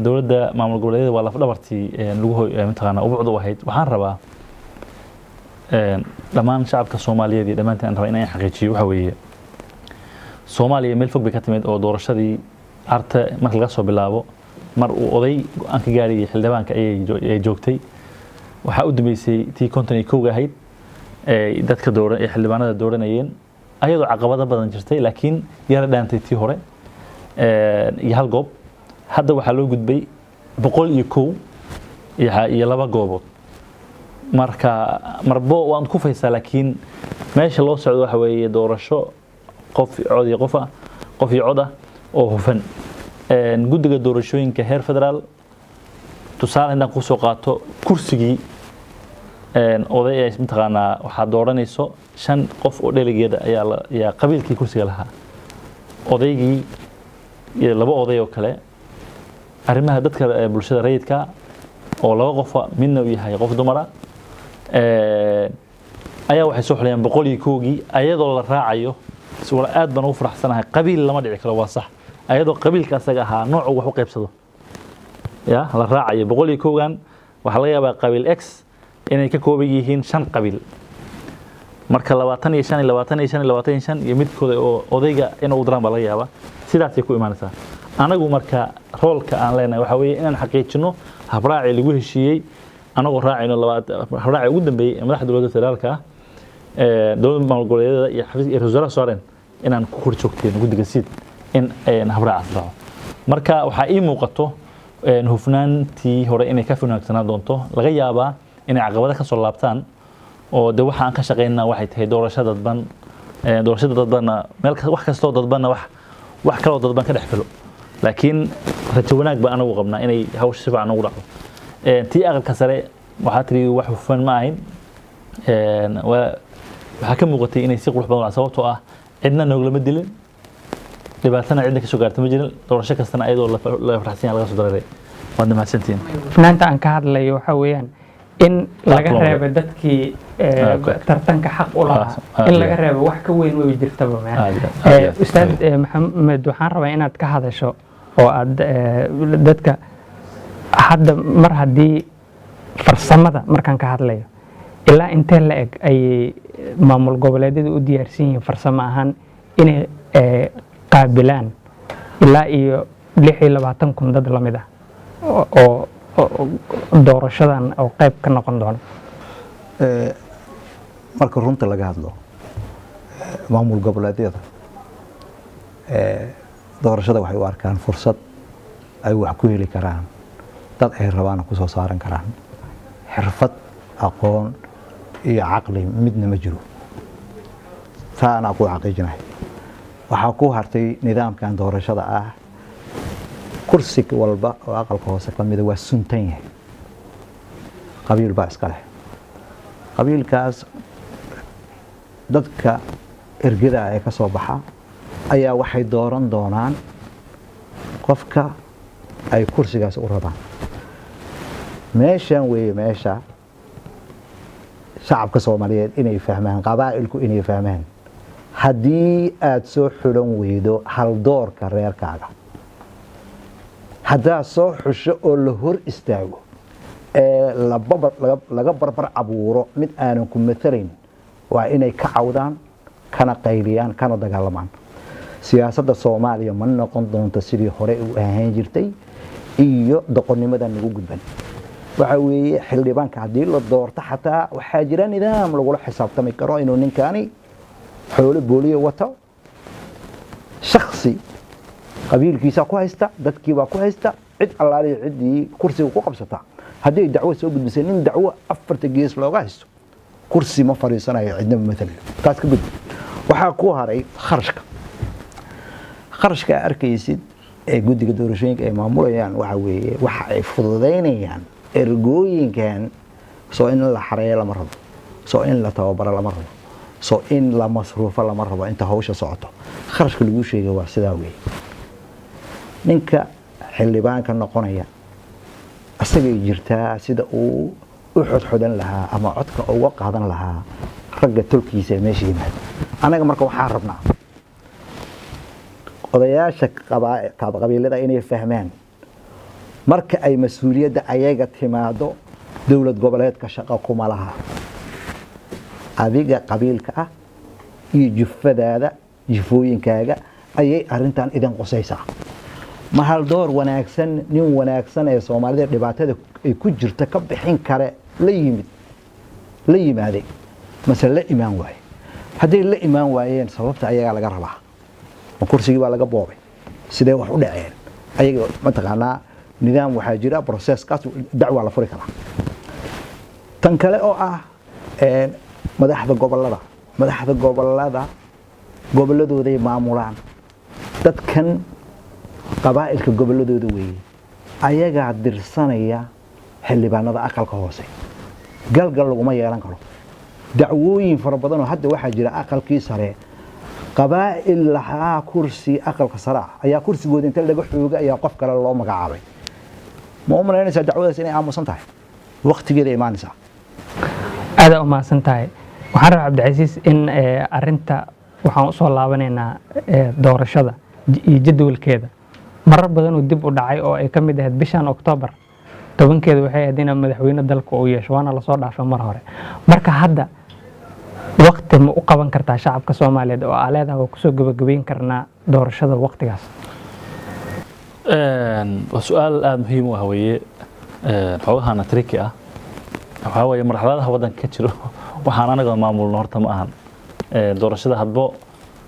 Dowladda maamul goboleedyada waa laf dhabartii lagu mataqaanaa ubucda u ahayd. Waxaan rabaa dhammaan shacabka Soomaaliyeed iyo dhammaantiin aan rabaa inaan xaqiijiyo, waxa weeye Soomaaliya meel fog bay ka timid oo doorashadii Carta marka laga soo bilaabo, mar uu oday go-aan ka gaarayay xildhibaanka ayay joogtay. Waxaa u dambeysay tii 51-ga ahayd ee dadka dooran ee xildhibaanada dooranayeen, ayadoo caqabado badan jirtay, laakiin yara dhaantay tii hore iyo hal goob. Hadda waxaa loo gudbay 101 iyo laba goobood. Marka marbo waan ku faysaa, laakiin meesha loo socdo waxa weeye doorasho qof cod iyo qof ah, qof iyo cod ah oo hufan. Guddiga doorashooyinka heer federaal, tusaale intaan kusoo qaato, kursigii oday ee mataqaanaa waxaa dooranayso shan qof oo dheligeeda ayaa qabiilkii kursiga lahaa, odaygii iyo laba oday oo kale, arrimaha dadka bulshada rayidka oo laba qofa, midna uu yahay qof dumara, ayaa waxay soo xulayaan 101-gii, ayadoo la raacayo. Wala aad baan ugu faraxsanahay, qabiil lama dhici karo, waa sax, ayadoo qabiilka asaga ahaa noocu wax u qaybsado ya la raacayo. 101-gan waxaa laga yaabaa qabiil X inay ka kooban yihiin shan qabiil, marka 25 iyo 25 iyo 25 iyo midkooda oo odayga inuu diraan baa laga yaabaa. Sidaasay ku imaanaysaa. Anagu marka roolka aan leenahay waxaa weeye inaan xaqiijino habraacii lagu heshiiyey, anagoo raacayno habraacii ugu dambeeyey ee madaxda dowladda federaalka ah, dowladda maamul goboleedyada iyo xafiis iyo ra'iisul wasaaraha saareen, inaan ku kor joogteyno guddiga SEIT in habraacaas raaco. Marka waxaa ii muuqato hufnaantii hore inay ka wanaagsanaan doonto. Laga yaabaa inay caqabado ka soo laabtaan oo de waxa aan ka shaqeynaa waxay tahay doorasho dadban. Doorashada dadbanna meel wax kastoo dadbanna wax kaloo dadban ka dhex filo, laakiin rajo wanaag baa anagu qabnaa inay hawsha si fiican ugu dhacdo. Tii aqalka sare waxaa tiri wax hufan ma ahayn. Waxaa ka muuqatay inay si qurux badan u dhacdo, sababtoo ah cidna nooglama dilin, dhibaatana cidna kasoo gaarta ma jirin. Doorasho kastana ayadoo la faraxsan yahay laga soo dareeray. Waad mahadsantihiin. Hufnaanta aan ka hadlayo waxaa weeyaan in laga loo reebo dadkii Okay. tartanka xaq u lahaa, in laga reebo wax ka weyn way jirtaba meel. Aad iyo aad, aad iyo aad. Ustaad Maxamed, waxaan rabaa inaad ka hadasho oo aad dadka hadda mar haddii farsamada markaan ka hadlayo, ilaa intee la eg ayay maamul goboleedyadu u diyaarsan yihiin farsamo ahaan inay qaabilaan ilaa iyo 26,000 dad lamid ah oo doorashadan oo qayb ka noqon doona? Marka runta laga hadlo, maamul goboleedyada doorashada waxay u arkaan fursad ay wax ku heli karaan, dad ay rabaana ku soo saaran karaan. Xirfad, aqoon iyo caqli midna ma jiro, taa anaa ku xaqiijinahay. Waxaa ku hartay nidaamkan doorashada ah, kursi walba oo aqalka hoose ka mida waa suntan yahay, qabiil baa iska leh. Qabiilkaas dadka ergada ee ka soo baxa ayaa waxay dooran doonaan qofka ay kursigaas u rabaan. Meeshan weeye meesha shacabka Soomaaliyeed inay fahmaan, qabaa'ilku inay fahmaan: haddii aad soo xulan weydo haldoorka reerkaaga, haddaad soo xusho oo la hor istaago ee laga barbar abuuro mid aanan ku matalayn, waa inay ka cawdaan, kana qayliyaan, kana dagaalamaan. Siyaasadda Soomaaliya ma noqon doonto sidii hore u ahaan jirtay iyo doqonnimada nagu gudban. Waxa weeye xildhibaanka haddii la doorto, xataa waxaa jira nidaam lagula xisaabtami karo inuu ninkani xoolo booliya wato, shaksi qabiilkiisa ku haysta, dadkiibaa ku haysta. Cid allaaliya ciddii kursiga ku qabsata, haddii ay dacwo soo gudbisay, nin dacwo afarta gees looga haysto kursi ma fadhiisanayo, cidna ma matalayo. Taas ka gudbi. Waxaa ku haray kharashka. Kharashka aad arkaysid ee guddiga doorashooyinka ay maamulayaan waxa weeye waxa ay fududaynayaan ergooyinkan. Soo in la xareeyo lama rabo, soo in la tababaro lama rabo, soo in la masruufo lama rabo. Inta hawsha socoto kharashka lagu sheegay waa sidaa weeye. Ninka Xildhibaanka noqonaya asagay jirtaa sida uu u xodxodan lahaa ama codka uga qaadan lahaa ragga tolkiisa ee meesha yimaada. Annaga marka waxaan rabnaa odayaasha qabiilada inay fahmaan, marka ay mas-uuliyadda ayaga timaado, dowlad goboleedka shaqo kuma laha. Adiga qabiilka ah iyo jufadaada, jufooyinkaaga ayay arintan idin qusaysaa. Ma hal door wanaagsan, nin wanaagsan ee Soomaalida dhibaatada ay ku jirta ka bixin kare la yimid, la yimaaday, mase la imaan waaye? Hadday la imaan waayeen, sababta ayagaa laga rabaa. Ma kursigii baa laga boobay? Sidee wax u dhaceen? Ayaga mataqaanaa, nidaam waxaa jira, processkaas dacwaa la furi karaa. Tan kale oo ah madaxda gobolada, madaxda gobolada goboladooday maamulaan. Dadkan qabaa'ilka goboladooda weeye, ayagaa dirsanaya xildhibaanada aqalka hoose. Galgal laguma yeelan karo. Dacwooyin fara badan oo hadda waxaa jira aqalkii sare, qabaa'il lahaa kursi aqalka sare ah ayaa kursigooda inta laga xoogay ayaa qof kale loo magacaabay. Ma u malaynaysaa dacwadaas inay aamusan tahay? Waqtigeeda imaanaysaa. Aada u mahadsan tahay. Waxaan rabaa, Cabdicasiis, in arinta waxaan usoo laabanaynaa doorashada iyo jadwalkeeda. Marar badan uu dib u dhacay oo ay ka mid ahayd bishan Oktoobar 10-keeda, waxay ahayd inaa madaxweyne dalka uu yeesho, waana lasoo dhaafay mar hore. Marka hadda waqti ma u qaban kartaa shacabka Soomaaliyeed oo aa leedahay waa kusoo gebagabeyn karnaa doorashada waqtigaas? Waa su-aal aada muhiim u ah weeye, xoogahana tricky ah. Waxaa weeye, marxaladaha waddanka ka jiro waxaan anaga maamulno horta ma ahan. Doorashada hadbo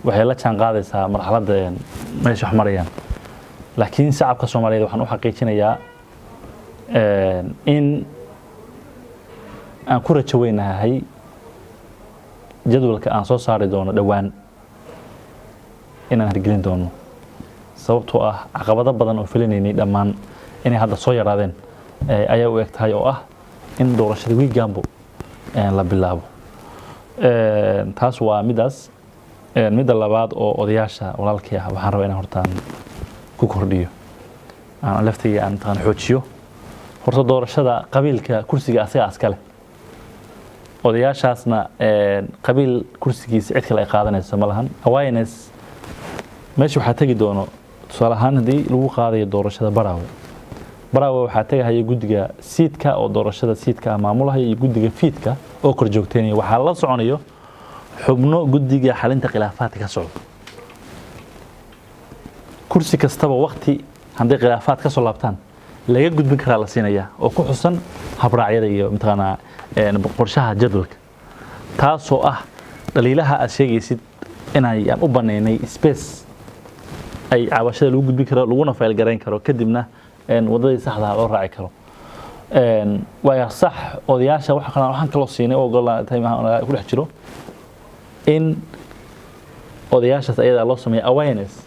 waxay la jaan qaadaysaa marxaladda meesha wax marayaan, laakiin shacabka Soomaaliyeed waxaan u xaqiijinayaa in aan ku rajo weynahay jadwalka aan soo saari doono dhowaan inaan hirgelin doono, sababtoo ah caqabado badan oo filinaynay dhammaan inay hadda soo yaraadeen ayaa u eg tahay, oo ah in doorashada wiigaanbo la bilaabo. Taas waa midaas. Midda labaad oo odayaasha walaalkii ah, waxaan rabaa inaan hortaan ku kordhiyo, aan laftiga aan taqaan xoojiyo. Horta doorashada qabiilka kursiga asaga askale, odayaashaasna qabiil kursigiisa cid kale ay qaadanayso ma lahan. Awareness meesha waxaa tegi doono, tusaale ahaan, haddii lagu qaadayo doorashada Baraawe, Baraawe waxaa tegahaya guddiga SEIT-ka oo doorashada SEIT-ka ah maamulahaya iyo guddiga FEIT-ka oo kor joogteynaya. Waxaa la soconayo xubno guddiga xalinta khilaafaadka ka socdo. Kursi kastaba wakti hadday khilaafaad ka soo laabtaan laga gudbin karaa la siinayaa, oo ku xusan habraacyada iyo mataqaanaa qorshaha jadwalka, taasoo ah dhaliilaha aad sheegaysid inay aan u banaynay space ay cabashada lagu gudbin karo, laguna file garayn karo, kadibna wadadii saxda ah loo raaci karo. Waa sax, odayaasha waxa kale waxaan kaloo siinay oo ogolaatay ku dhex jiro in odayaashaas ayadaa loo sameeyo awareness,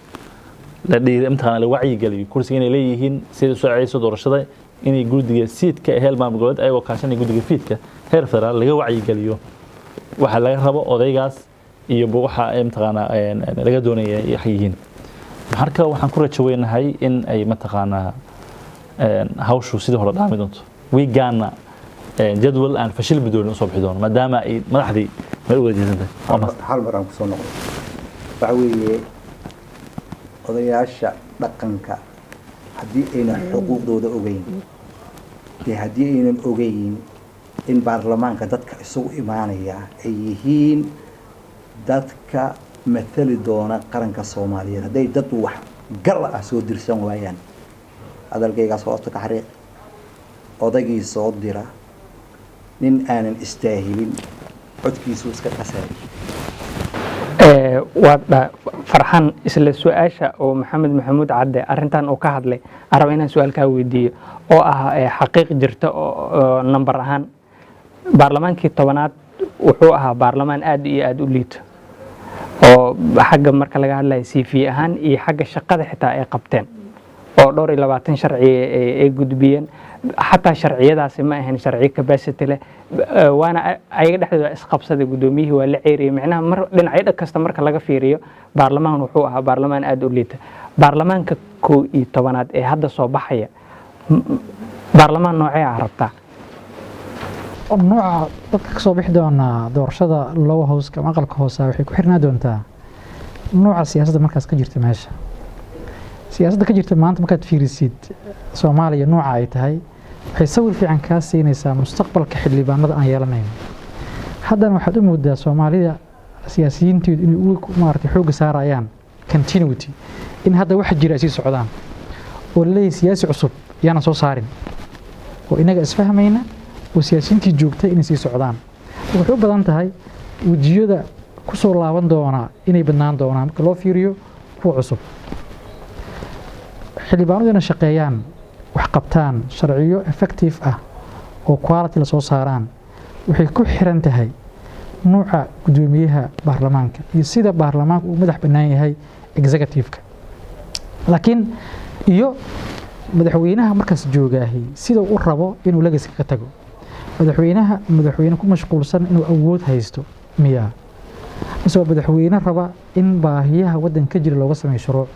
la dhiiri, mataqaanaa la wacyigeliyo kursiga inay leeyihiin, sida soo ceyso doorashada, inay guddiga SEIT-ka ee heer maamul goboleed ayagoo kaashanaya guddiga FEIT-ka heer federaal laga wacyigeliyo waxa laga rabo odaygaas iyo waxa ay mataqaanaa laga doonaya ay yihiin. Marka waxaan ku rajo weynahay in ay mataqaanaa hawshu sidii hore dhaami doonto, wiigaana jadwal aan fashilmi doonin usoo bixi doono, maadaama ay madaxdii meel u wada jeesan tahay. Waa mahadsan. Hal mar aan kusoo noqdo, waxa weeye, odayaasha dhaqanka haddii aynan xuquuqdooda ogeyn dee, haddii aynan ogeyn in baarlamaanka dadka isugu imaanaya ay yihiin dadka matali doona qaranka Soomaaliyeed, hadday dad wax gal ah soo dirsan waayaan, hadalkaygaas hoosta ka xariiq. Odaygii soo dira nin aanan istaahilin, codkiisuu iska qasaari. Waa Farxan, isla su-aasha oo Maxamed Maxamuud Cadde arrintan uu ka hadlay aan raba inaan su-aal kaa weydiiyo, oo ah xaqiiq jirta oo nambar ahaan baarlamaankii 10aad wuxuu ahaa baarlamaan aad iyo aad u liito, oo xagga marka laga hadlayo CV ahaan iyo xagga shaqada xitaa ay qabteen, oo dhowr iyo labaatan sharci ay gudbiyeen. Xataa sharciyadaasi ma ahayn sharciyo capacity leh, waana ayaga dhexdooda isqabsaday, guddoomiyihii waa la ceeriyey. Micnaha mar dhinacyo kasta marka laga fiiriyo, baarlamaan wuxuu ahaa baarlamaan aad u liita. Baarlamaanka 11aad ee hadda soo baxaya, baarlamaan noocee ah rabtaa? Nooca dadka kasoo bixi doona doorashada lower house ama aqalka hoose waxay ku xirnaa doontaa nooca siyaasadda markaas ka jirta meesha. Siyaasadda ka jirta maanta markaad fiirisid Soomaaliya nooca ay tahay, waxay sawir fiican kaa siinaysaa mustaqbalka xildhibaanada aan yeelanayno. Haddana waxaad u moodaa Soomaalida siyaasiyiinteedu inay ugu maaragtay xoogga saarayaan continuity, in hadda waxa jira ay sii socdaan oo laleeyahay siyaasi cusub yaana soo saarin oo inaga isfahmayna oo siyaasiyiintii joogtay inay sii socdaan. Waxay u badan tahay wejiyada ku soo laaban doona inay badnaan doonaan marka loo fiiriyo kuwa cusub. Xildhibaanadu inay shaqeeyaan, wax qabtaan, sharciyo effective ah oo quality la soo saaraan, waxay ku xiran tahay nuuca guddoomiyaha baarlamaanka iyo sida baarlamaanka uu madax bannaan yahay executive-ka, laakiin iyo madaxweynaha markaas joogaahi sida uu u rabo inuu legacy ka tago. Madaxweynaha, madaxweyne ku mashquulsan inuu awood haysto miyaa, mise waa madaxweyne raba in baahiyaha waddanka ka jira looga sameeyo shuruuc?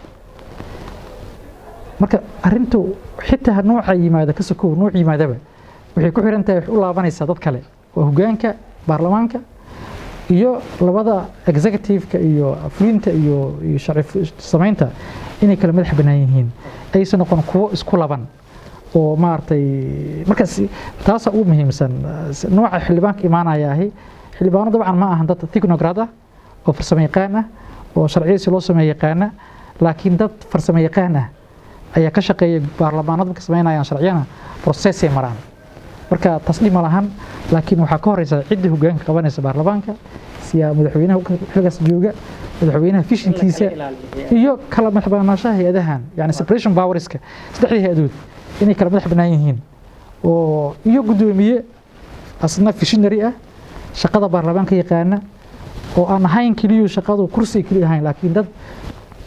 Marka arrintu xitaa nooca yimaada ka sokow, nooc yimaadaba waxay ku xiran tahay, waxay u laabanaysaa dad kale oo hoggaanka baarlamaanka iyo labada executive-ka iyo fulinta iyo sharci samaynta inay kala madax bannaan yihiin, aysan noqon kuwo isku laban oo maaragtay. Markaas taasaa ugu muhiimsan nooca xildhibaanka imaanaya ahi. Xildhibaano dabcan ma ahan dad technocrat ah oo farsamo yaqaan ah oo sharciyada si loo sameeyo yaqaana, laakiin dad farsamo yaqaan ah ayaa ka shaqeeya baarlamaanada. Marka samaynayaan sharciyana process ay maraan, marka taas dhib ma lahan. Laakiin waxaa ka horeysa cidda hoggaanka qabanaysa baarlamaanka, siyaa madaxweynaha xilgaas jooga, madaxweynaha vision-kiisa iyo kala madax banaanshaha hay-adahan, yani separation powers-ka, saddexdii hay-adood inay kala madax bannaan yihiin, oo iyo guddoomiye asna visionary ah, shaqada baarlamaanka yaqaana, oo aan ahayn keliyu shaqadu kursiga keliya ahayn, laakiin dad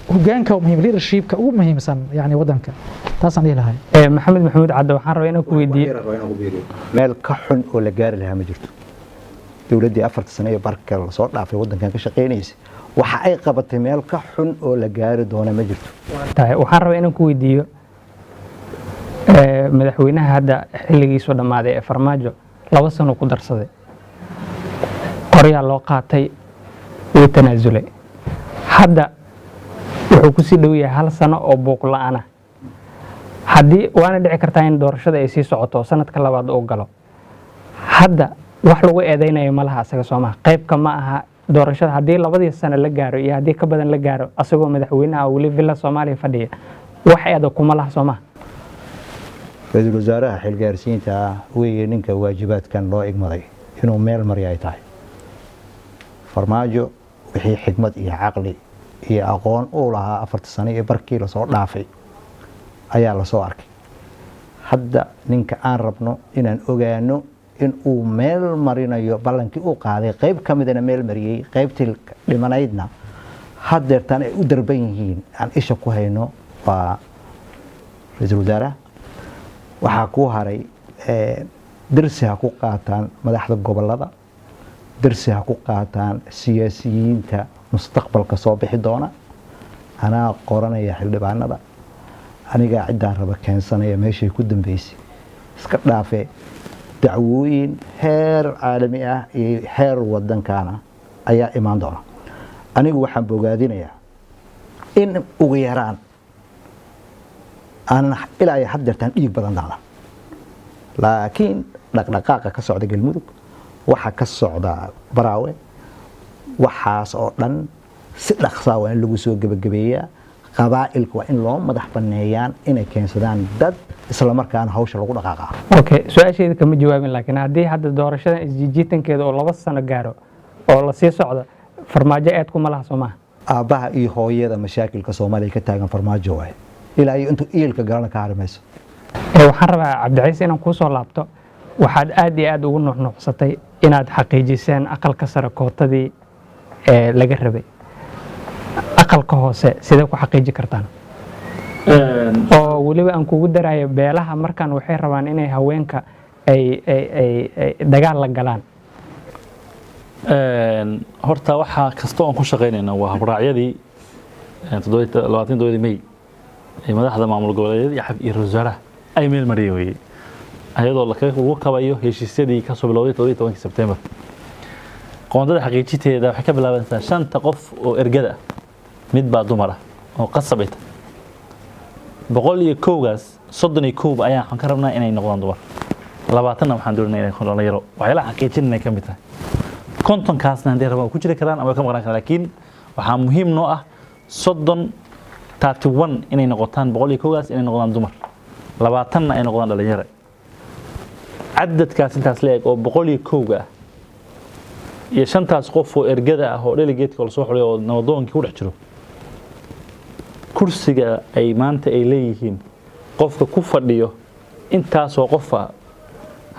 hoggaanka muhiim, leadership-ka ugu muhiimsan yani waddanka. Taasaan dhihi lahay. Maxamed Maxamuud Cadde, waxaan rabaa inaan ku weydiiyo. Meel ka xun oo la gaari lahaa ma jirto. Dowladdii 4ta sano iyo barka lasoo dhaafay waddankan ka shaqaynaysay waxa ay qabatay, meel ka xun oo la gaari doona ma jirto. Tahay, waxaan rabaa inaan ku weydiiyo, madaxweynaha hadda xilligiisu dhammaaday ee Farmaajo 2 sano ku darsaday, qoryaa loo qaatay, wuu tanaasulay. Hadda wuxuu kusii dhow yahay hal sano oo buuq la-aan ah. Haddii waana dhici kartaa in doorashada ay sii socoto oo sanadka labaad uu galo, hadda wax lagu eedeynayo ma laha asaga, soomaha? Qaybka ma aha doorashada haddii labadii sano la gaaro iyo haddii ka badan la gaaro, asagoo madaxweynaha weli Villa Soomaaliya fadhiya, wax eeda kuma laha, soomaha? Ra-iisul wasaaraha xilgaarsiinta ah weeye ninka waajibaadkan loo igmaday inuu meel marya ay tahay. Farmaajo wixii xikmad iyo caqli iyo aqoon uu lahaa 4ta sano iyo barkii lasoo dhaafay ayaa lasoo arkay. Hadda ninka aan rabno inaan ogaano in uu meel marinayo ballankii uu qaaday, qayb ka midana meel mariyey, qaybtii dhimanaydna haddeertaan ay u darban yihiin, aan isha ku hayno, waa ra-iisul wasaaraha. Waxaa kuu haray, darsi ha ku qaataan madaxda gobolada, darsi ha ku qaataan siyaasiyiinta mustaqbalka soo bixi doona. Anaa qoranaya xildhibaanada, anigaa ciddaan raba keensanaya, meeshay ku dambeysay iska dhaafe. Dacwooyin heer caalami ah iyo heer wadankana ayaa imaan doona. Anigu waxaan bogaadinayaa in ugu yaraan aanan ilaa iyo haddeertaan dhiig badan daadan, laakiin dhaqdhaqaaqa ka socda Galmudug, waxa ka socda Baraawe, waxaas oo dhan si dhaqsaa waa in lagu soo gebagabeeyaa. Qabaa'ilka waa in loo madax banneeyaan inay keensadaan dad, islamarkaana hawsha lagu dhaqaaqaa. Okay, su-aasheeda kama jawaabin. Laakiin haddii hadda doorashadan isjiijiitankeeda oo 2 sano gaaro oo lasii socdo, Farmaajo eed kuma laha, soo maha? Aabbaha iyo hooyada mashaakilka Soomaaliya ka taagan Farmaajo waaye, ilaa iyo intuu iilka galana ka hari mayso. Waxaan rabaa, Cabdiciise, inaan kuu soo laabto. Waxaad aad iyo aad ugu nuuxnuuxsatay inaad xaqiijiseen aqalka sare kootadii ee laga rabay. Aqalka hoose sidee ku xaqiiji kartaan, oo weliba aan kugu darayo beelaha markaan waxay rabaan inay haweenka ay dagaal la galaan? Horta waxaa kasta oon ku shaqaynayna waa habraacyadii 27-dii May. Ee madaxda maamul goboleedyada iyo iyo ra'iisul wasaaraha ay meel mariyeen weeye, ayadoo lagu kabayo heshiisyadii kasoo bilowday 17-kii Sebtembar. Qoondada xaqiijinteeda waxay ka bilaabanaysaa shanta qof oo ergada ah, mid baa dumar ah oo qasab ay tahay. 101-gaas, 31 ayaa waxaan ka rabnaa inay noqdaan dumar, 20-na waxaan doonaynaa inay noqdaan dhalinyaro. Waxyaalaha xaqiijinayna ka mid tahay. 50-kaasna hadday rabaan ku jiri karaan ama way ka maqnaan karaan, laakiin waxaa muhiim noo ah 30, 31 inay noqotaan, 101-gaas inay noqdaan dumar, 20-na ay noqdaan dhalinyaro. Cadadkaas intaas la eg oo 101-ga ah iyo shantaas qof oo ergada ah oo delegateska lasoo xulay oo nabadoonkii ku dhex jiro, kursiga ay maanta ay leeyihiin qofka ku fadhiyo intaasoo qofa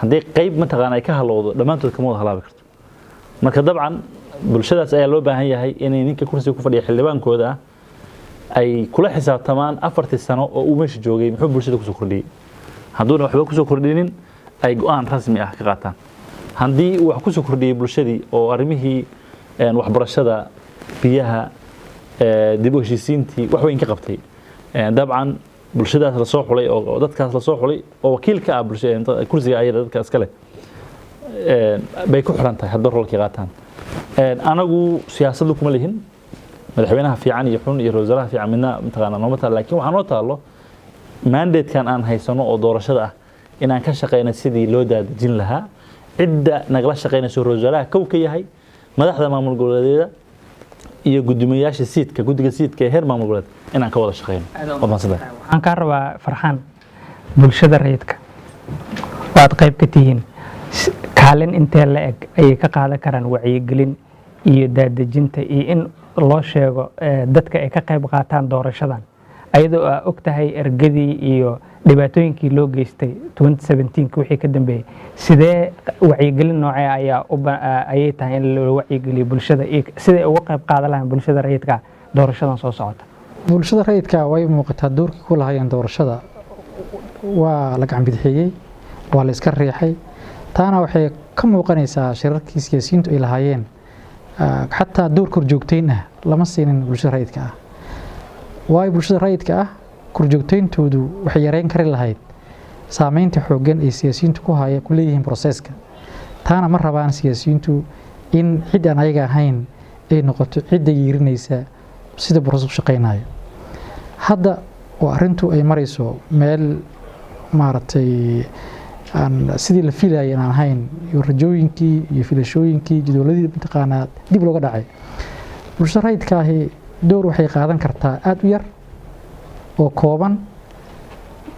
haddii qayb mataqaana ay ka halowdo, dhammaantood kama wada halaabi karto. Marka dabcan bulshadaas ayaa loo baahan yahay inay ninka kursiga ku fadhiya xildhibaankooda ah ay kula xisaabtamaan 4-tii sano oo uu meesha joogay muxuu bulshada kusoo kordhiyey. Hadduuna waxba kusoo kordhinin, ay go-aan rasmi ah ka qaataan. Haddii uu wax kusoo kordhiyey bulshadii oo arrimihii waxbarashada, biyaha, dib u heshiisiintii wax weyn ka qabtay, dabcan bulshadaas lasoo xulay oo dadkaas lasoo xulay oo wakiil ka ah bulshada kursiga ayada dadka iska leh bay ku xiran tahay hadba roolkii qaataan. Anagu siyaasaddu kuma lihin madaxweynaha fiican iyo xun iyo ra'iisul wasaaraha fiican midna mataqaanaa nooma taalo, laakiin waxaa noo taalo mandatekan aan haysano oo doorashada ah inaan ka shaqeyno sidii loo daadejin lahaa. Cidda nagala shaqeynayso ra'iisul wasaaraha kow ka yahay, madaxda maamul goboleedyada iyo guddoomiyayaasha siidka, guddiga siidka ee heer maamul goboleed, inaan ka wada shaqeyno. Waad mahadsantahay. Waxaan kaa rabaa, Farxaan, bulshada rayidka waad qayb ka tihiin. Kaalin intee la eg ayay ka qaadan karaan wacyigelin iyo daadejinta iyo in loo sheego dadka ay ka qayb qaataan doorashadan, ayadoo aa og tahay ergadii iyo dhibaatooyinkii loo geystay 2017 wixii ka dambeeyey? Sidee wacyigelin noocee ayaa ayay tahay in loo wacyigeliyo bulshada iyo siday uga qayb qaadan lahayn bulshada rayidka doorashadan soo socota? Bulshada rayidka way muuqataa doorkii ku lahaayeen doorashada waa la gacan bidixeeyey, waa la iska riixay. Taana waxay ka muuqanaysaa shirarkii siyaasiyiintu ay lahaayeen. Xataa door korjoogteyn ah lama siinin bulshada rayidka ah, waayo bulshada rayidka ah korjoogteyntoodu waxay yareyn kari lahayd saameynta xooggan ay siyaasiyiintu ku haya ku leeyihiin processka. Taana ma rabaan siyaasiyiintu in cid aan ayaga ahayn ay noqoto cidda yeerinaysa sida process u shaqeynayo. Hadda oo arrintu ay marayso meel maaragtay aan sidii la filayay aan ahayn, iyo rajooyinkii iyo filashooyinkii jadwaladii mataqaanaa dib looga dhacay, bulshada rayidka ahi door waxay qaadan kartaa aada u yar oo kooban.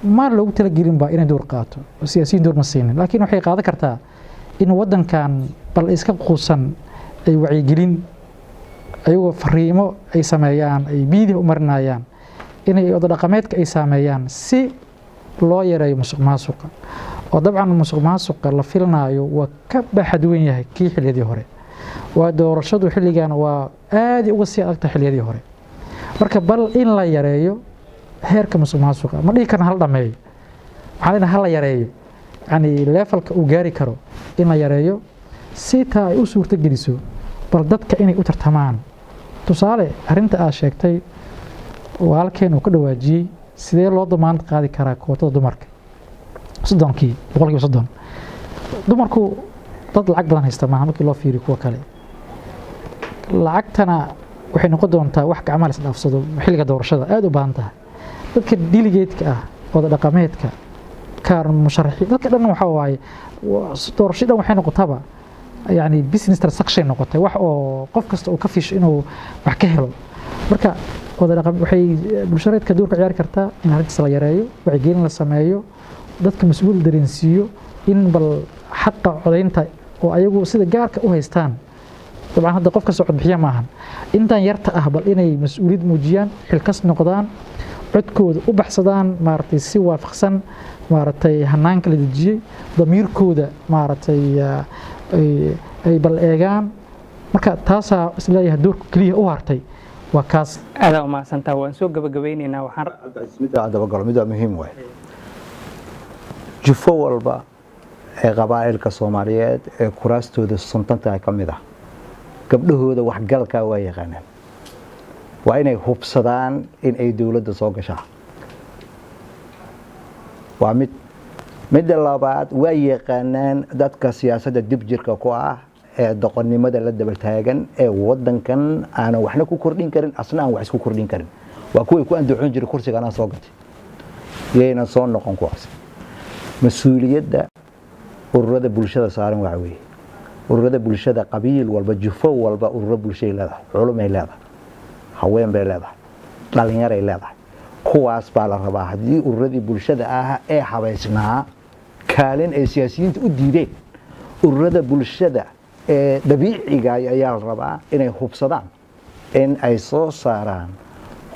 Ma loogu talagelin ba inay door qaato oo siyaasiyiin door ma siinin, laakiin waxay qaadan kartaa in waddankan bal iska quusan ay wacyigelin ayagoo fariimo ay sameeyaan, ay biidih u marinayaan, inay oda dhaqameedka ay saameeyaan si loo yareeyo musuq maasuqa, oo dabcan musuq maasuqa la filanaayo waa ka baaxad weyn yahay kii xilliyadii hore. Waa doorashadu xilligan waa aad uga sii adagtahay xilliyadii hore. Marka bal in la yareeyo heerka musuq maasuqa, ma dhihi karna hal dhameeyo, waxaan leenahay hal la yareeyo, yani levelka uu gaari karo in la yareeyo si taa ay u suurto geliso bal dadka inay u tartamaan. Tusaale, arrinta aad sheegtay, walaalkeen uu ka dhawaajiyey, sidee loo damaanad qaadi karaa kootada dumarka 30-kii, 30%? Dumarku dad lacag badan haysta maaha markii loo fiiriyo kuwa kale. Lacagtana waxay noqon doontaa wax gacmaha la isdhaafsado xilliga doorashada. Aada u baahan tahay dadka delegateska ah, oda dhaqameedka, kaar musharaxiin, dadka dhan. Waxa waaye doorasho dhan waxay noqotaba yani business transaction noqotay, wax oo qof kasta uu ka fisho inuu wax ka helo. Marka wada dhaqan waxay bulshareedka door ka ciyaari kartaa in arrintaas la yareeyo, wacyigelin la sameeyo, dadka mas-uul dareensiiyo in bal xaqa codaynta oo ayagu sida gaarka u haystaan. Dabcan hadda qof kasta codbixiya maahan, intan yarta ah bal inay mas-uuliyad muujiyaan, xilkas noqdaan, codkooda u baxsadaan maaragtay si waafaqsan maaragtay hanaanka la dejiyey, damiirkooda maaragtay ay bal eegaan. Marka taasaa isleeyahay doorka keliya u hartay waa kaas. Aadaa umahadsantaa. Waan soo gabagabeyneynaa. Waxaan Midda aan dabagalo, midda muhiim waay. Jufo walba ee qabaa'ilka Soomaaliyeed ee kuraastooda suntantahay ka mid ah, gabdhahooda waxgalkaa waa yaqaanaan. Waa inay hubsadaan in ay dowladda soo gashaa. Waa mid. Midda labaad, waa yaqaanaan dadka siyaasadda dib jirka ku ah ee doqonnimada la daba taagan ee wadankan aanan waxna ku kordhin karin, asna aan wax isku kordhin karin. Waa kuway ku andacoon jiray kursiga anaa soo gatay. Yaynan soo noqon kuwaas. Mas-uuliyadda ururada bulshada saaran waxa weeye, ururada bulshada qabiil walba, jufo walba ururo bulshay leedahay, culumay leedahay, haween bay leedahay, dhalinyaray leedahay. Kuwaas baa la rabaa haddii ururadii bulshada ah ee habaysnaa kaalin ay siyaasiyiinta u diideen, ururada bulshada ee dabiiciga ayaa la rabaa inay hubsadaan in ay soo saaraan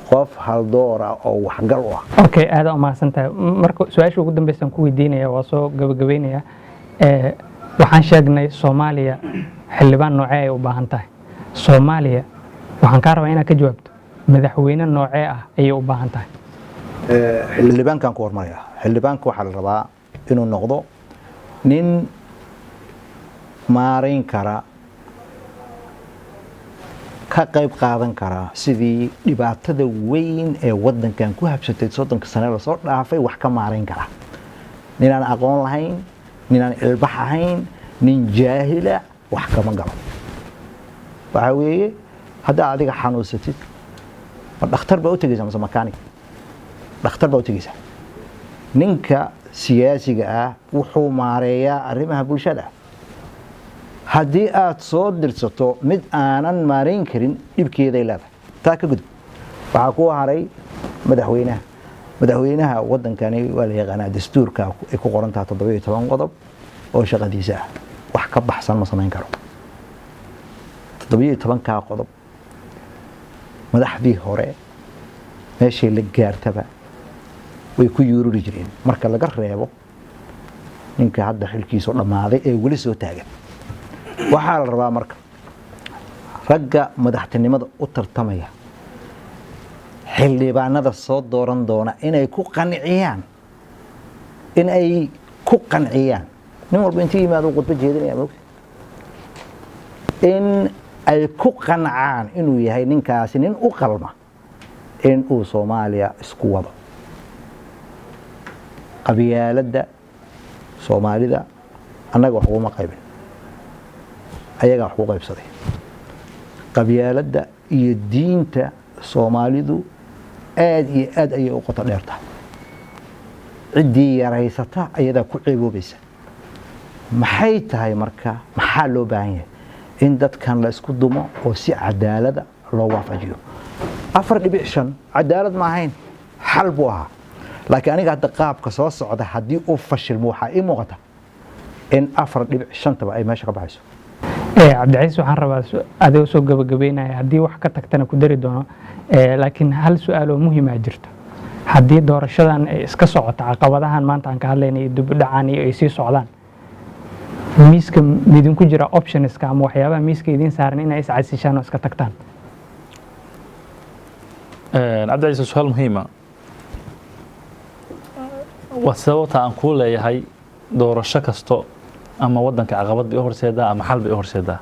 qof haldoora oo waxgal u ah. Okay, aada umahadsan tahay. Marka su-aasha ugu dambeysaan ku weydiinaya, waa soo gabagabeynaya. Waxaan sheegnay Soomaaliya xildhibaan noocee ay u baahan tahay. Soomaaliya waxaan kaa rabaa inaad ka jawaabto, madaxweyne noocee ah ayay u baahan tahay? Xildhibaankan ku hormaraya. Xildhibaanka waxaa la rabaa inuu noqdo nin maarayn kara, ka qayb qaadan kara sidii dhibaatada weyn ee wadankan ku habsatay 30-ka sane lasoo dhaafay wax ka maarayn kara. Ninaan aqoon lahayn, ninaan ilbax ahayn, nin jaahila wax kama galo. Waxaa weeye, haddaa adiga xanuunsatid, ma dhakhtar baa u tegeysaa mase mechanic? Dhakhtar baa u tegeysaa. Ninka siyaasiga ah wuxuu maareeyaa arrimaha bulshada. Haddii aad soo dirsato mid aanan maarayn karin, dhibkeeday leedahay. Taa ka gudub, waxaa ku haray madaxweynaha. Madaxweynaha wadankani waa la yaqaanaa, dastuurka ay ku qoran tahay 17 qodob oo shaqadiisa ah. Wax ka baxsan ma samayn karo 17-kaa qodob. Madaxdii hore meeshay la gaartaba way ku yuururi jireen, marka laga reebo ninka hadda xilkiisu dhammaaday ee weli soo taagan. Waxaa la rabaa marka ragga madaxtinimada u tartamaya, xildhibaanada soo dooran doona, inay ku qanciyaan. Nin walba intii yimaado khudbo jeedinaya mogta, in ay ku qancaan inuu yahay ninkaasi nin u qalma in uu Soomaaliya isku wado. Qabyaaladda Soomaalida annaga wax uguma qaybin, ayagaa wax ku qaybsaday. Qabyaaladda iyo diinta Soomaalidu aad iyo aad ayay u qoto dheer tahay. Ciddii yaraysata ayadaa ku ceeboobaysa. Maxay tahay marka? Maxaa loo baahan yahay? In dadkan la isku dumo oo si cadaalada loo waafajiyo. 4.5 cadaalad ma ahayn, xal buu ahaa. Laakiin aniga hadda qaabka soo socda haddii uu fashilmo, waxaa ii muuqata in 4.5-taba ay meesha ka baxayso. Cabdicasiis, waxaan rabaa adigoo soo gabagabeynaya, haddii wax ka tagtana ku dari doono, laakiin hal su-aal oo muhiima jirta. Haddii doorashadan ay iska socoto, caqabadahan maanta aan ka hadlayna iyo dib u dhacan iyo ay sii socdaan, miiska midinku jira optionska ama waxyaabaha miiska idiin saaran inay iscasishaan oo iska tagtaan? Cabdicasiis, su-aal muhiima waa. Sababta aan kuu leeyahay doorasho kasto ama wadanka caqabad bay u horseedaa ama xal bay u horseedaa,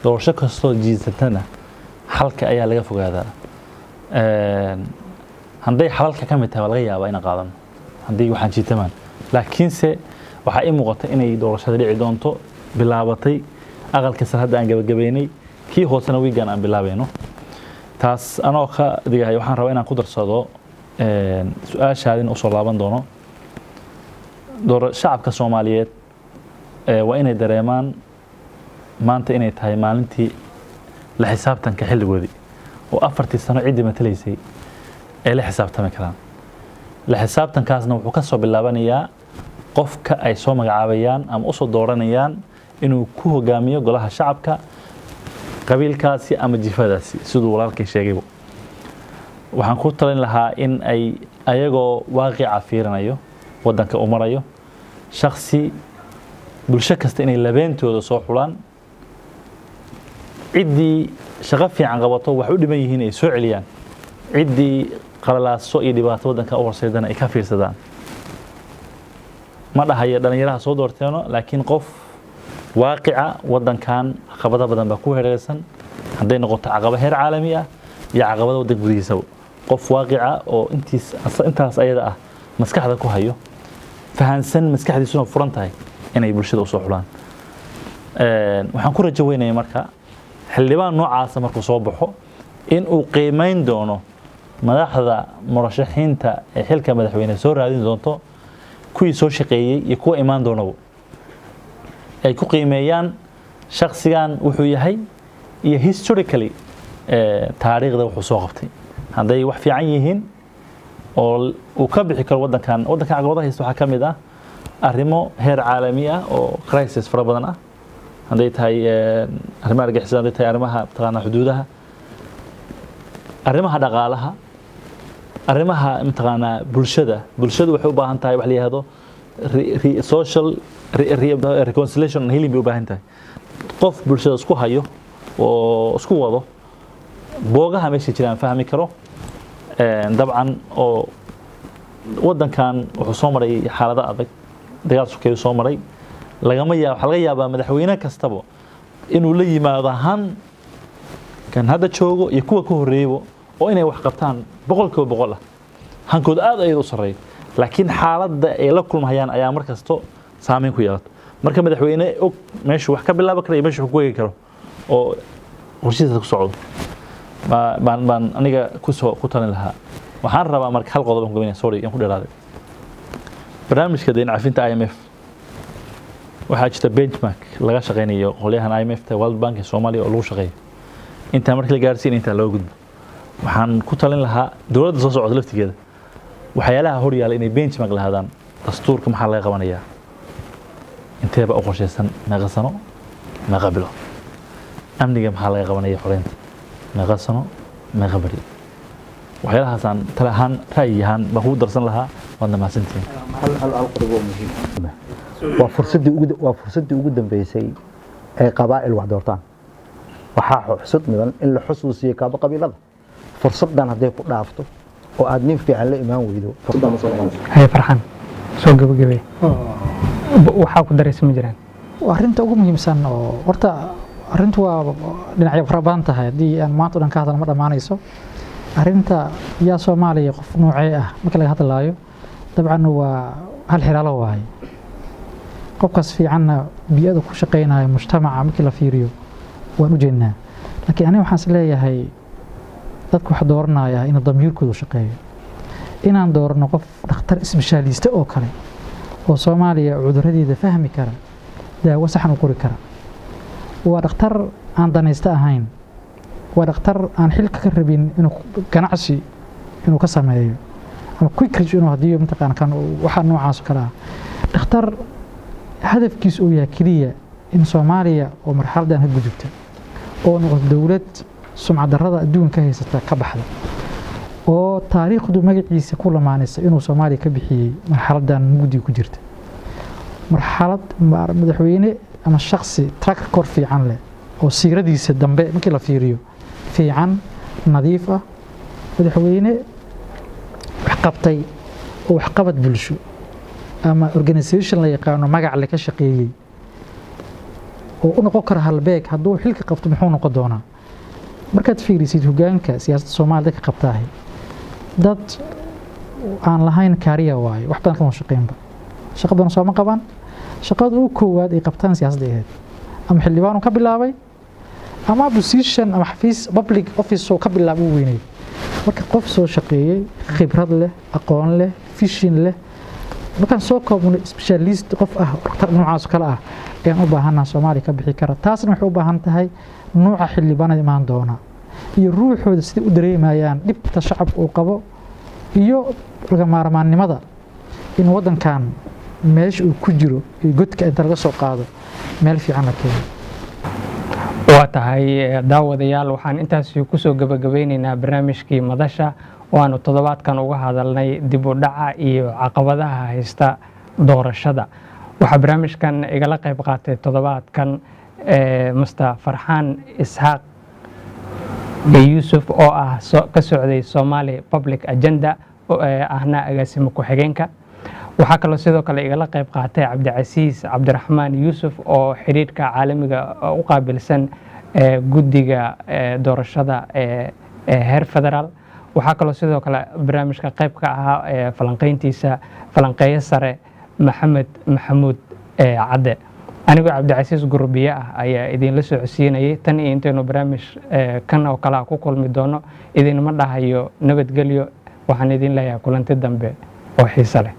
doorasho kastoo jiisatana xalka ayaa laga fogaadaa. Hadday xalalka ka mid tahay, waa laga yaabaa inaan qaadano haddii waxaan jiitamaan. Laakiinse waxaa ii muuqata inay doorashada dhici doonto. Bilaabatay aqalka sare hadda aan gabagabeynay, kii hoosena wiigan aan bilaabayno. Taas anoo ka digahay, waxaan rabaa inaan ku darsado su-aashaadina usoo laaban doono. Shacabka Soomaaliyeed waa inay dareemaan maanta inay tahay maalintii la xisaabtanka xilligoodii, oo 4-tii sano ciddii matalaysay ay la xisaabtami karaan. La xisaabtankaasna wuxuu ka soo bilaabanayaa qofka ay soo magacaabayaan ama usoo dooranayaan inuu ku hogaamiyo golaha shacabka qabiilkaasi ama jifadaasi. Siduu walaalkay sheegayba, waxaan ku talin lahaa in ay ayagoo waaqica fiirinayo waddanka u marayo, shaksi bulsho kasta inay labeentooda soo xulaan, ciddii shaqo fiican qabato wax u dhiman yihiin ay soo celiyaan, ciddii qalalaaso iyo dhibaato waddanka u horseedana ay ka fiirsadaan. Ma dhahayo dhallinyaraha soo doorteeno, laakiin qof waaqica waddankan caqabado badan baa ku hareeraysan, hadday noqoto caqabo heer caalami ah iyo caqabado waddanka gudihiisaba, qof waaqica oo intaas ayada ah maskaxda ku hayo. Fahansan, maskaxdiisuna furan tahay inay bulshada usoo xulaan. Waxaan ku rajo weynaya marka xildhibaan noocaasa markuu soo baxo in uu qiimeyn doono madaxda murashaxiinta ee xilka madaxweyne soo raadin doonto, kuwii soo shaqeeyey iyo kuwa imaan doonaba, ay ku qiimeeyaan shakhsigan wuxuu yahay iyo historically taariikhda wuxuu soo qabtay. Hadday wax fiican yihiin oo uu ka bixi karo waddankan, waddankan caqabadaha haysta waxaa ka mid ah arrimo heer caalami ah oo crisis fara badan ah, hadday tahay arrimaha argagixisada, hadday tahay arrimaha mataqaanaa xuduudaha, arrimaha dhaqaalaha, arrimaha mataqaanaa bulshada. Bulshadu waxay u baahan tahay wax la yihahdo social reconciliation and healing bay u baahan tahay. Qof bulshada isku hayo oo isku wado, boogaha meesha jiraan fahmi karo. Dabcan oo waddankan wuxuu soo maray xaalado adag, dagaal sokeeyu soo maray. Lagama yaa waxaa laga yaabaa madaxweyne kastaba inuu la yimaado han kan hadda joogo iyo kuwa ka horreeybo oo inay wax qabtaan 100% ah, hankooda aad ayada u sarreeyo, laakiin xaaladda ay la kulmahayaan ayaa mar kasto saameyn ku yeelato. Marka madaxweyne og meeshuu wax ka bilaabi karo iyo meeshuu wax ku eegi karo oo qorshihiisa ku socdo baan aniga kusoo ku talin lahaa. Waxaan rabaa marka hal qodob aan ku gabanaya. Sorry, aan ku dheeraaday. Barnaamijka deyn cafinta IMF, waxaa jirta benchmark laga shaqeynayo qolyahan IMF ta, World Bank ee Soomaaliya oo lagu shaqeeyo intaa markii la gaarsiin intaa loo gudbo. Waxaan ku talin lahaa dowladda soo socota laftigeeda waxyaalaha hor yaalla inay benchmark lahaadaan. Dastuurka maxaa laga qabanayaa? Inteeba u qorshaysan? Meeqa sano, meeqa bilood? Amniga maxaa laga qabanaya? Xoreynta meeqa sano, meeqa beri? Waxyaalahaasaan tale ahaan, ra'yi ahaan baan kugu darsan lahaa. Waadna mahadsantihiin. Hal qodob oo muhiim ah. Waa fursaddii ugu dambeysay ee qabaa'il wax doortaan. Waxaa xusud mudan in la xusuusiyo kaaba qabiilada, fursaddan hadday ku dhaafto oo aad nin fiican la imaan weydo, fursaddan ma soo noqonayso. Haye Farxan, soo gabagabee. Waxaa ku daraysa ma jiraan? Waa arrinta ugu muhiimsan oo horta arrintu waa dhinacyo fara badan tahay. Haddii aan maanta o dhan ka hadalno, ma dhammaanayso. Arrinta yaa Soomaaliya qof noocee ah marka laga hadlaayo, dabcan waa hal xiraalo waaye. Qofkaas fiicanna bii'ada ku shaqeynayo, mujtamaca markii la fiiriyo, waan u jeednaa. Laakiin aniga waxaan is leeyahay dadku waxa dooranaya inuu damiirkoodu shaqeeyo, inaan doorano qof dhakhtar isbishaaliste oo kale oo Soomaaliya cuduradeeda fahmi kara, daawo saxan u qori kara. Waa dhakhtar aan danaysto ahayn, waa dhakhtar aan xilka ka rabin inuu ganacsi inuu ka sameeyo ama quick rich inuu haddii mataqaana kan waxa noocaas oo kale ah, dhakhtar hadafkiisu uu yahay keliya in Soomaaliya oo marxaladan ka gudubta oo noqoto dowlad sumcad darrada adduunka ka haysata ka baxda, oo taariikhdu magaciisa ku lamaanaysa inuu Soomaaliya ka bixiyey marxaladan mugdiga ku jirta. Marxalad madaxweyne ama shaksi track record fiican leh oo siiradiisa dambe markii la fiiriyo fiican, nadiif ah, madaxweyne wax qabtay oo waxqabad bulsho ama organisation la yaqaano magac le ka shaqeeyey oo u noqon kara halbeeg hadduu xilka qabto muxuu noqon doonaa. Markaad fiirisid hogaanka siyaasadda Soomaaliya dadka qabtaahi dad aan lahayn kaariya waaye, wax badan kama shaqeynba, shaqo badan sooma qaban. Shaqada ugu koowaad ay qabtaan siyaasadda ahayd, ama xildhibaanu ka bilaabay ama position ama xafiis public office oo ka bilaabay u weynay. Marka qof soo shaqeeyey, khibrad leh, aqoon leh, vision leh, markaan soo koobno specialist qof ah, dhakhtar noocaas oo kale ah ayaan u baahannaha Soomaaliya ka bixi kara. Taasna waxay u baahan tahay nuuca xildhibaanada imaan doona iyo ruuxooda siday u dareemayaan dhibta shacabka uu qabo iyo laga maarmaannimada in waddankan meesha uu ku jiro iyo godka inta laga soo qaado meel fiican la keeno. Waa tahay, daawadayaal, waxaan intaasi kusoo gabagabeyneynaa barnaamijkii Madasha oo aanu toddobaadkan uga hadalnay dib u dhaca iyo caqabadaha haysta doorashada. Waxaa barnaamijkan igala qayb qaatay toddobaadkan Master Farxaan Isxaaq Yuusuf oo ah ka socday Somali Public Agenda oo ahna agaasimo ku-xigeenka. Waxaa kaloo sidoo kale igala qayb qaatay Cabdicasiis Cabdiraxmaan Yuusuf oo xiriirka caalamiga u qaabilsan guddiga doorashada ee heer federaal. Waxaa kaloo sidoo kale barnaamijka qayb ka ahaa falanqeyntiisa falanqeeyo sare Maxamed Maxamuud Cadde. Anigoo Cabdicasiis Gurbiye ah ayaa idinla socodsiinayay. Tan iyo intaynu barnaamij kan oo kale ah ku kulmi doono, idinma dhahayo nabadgelyo, waxaan idin leeyahay kulanti dambe oo xiise leh.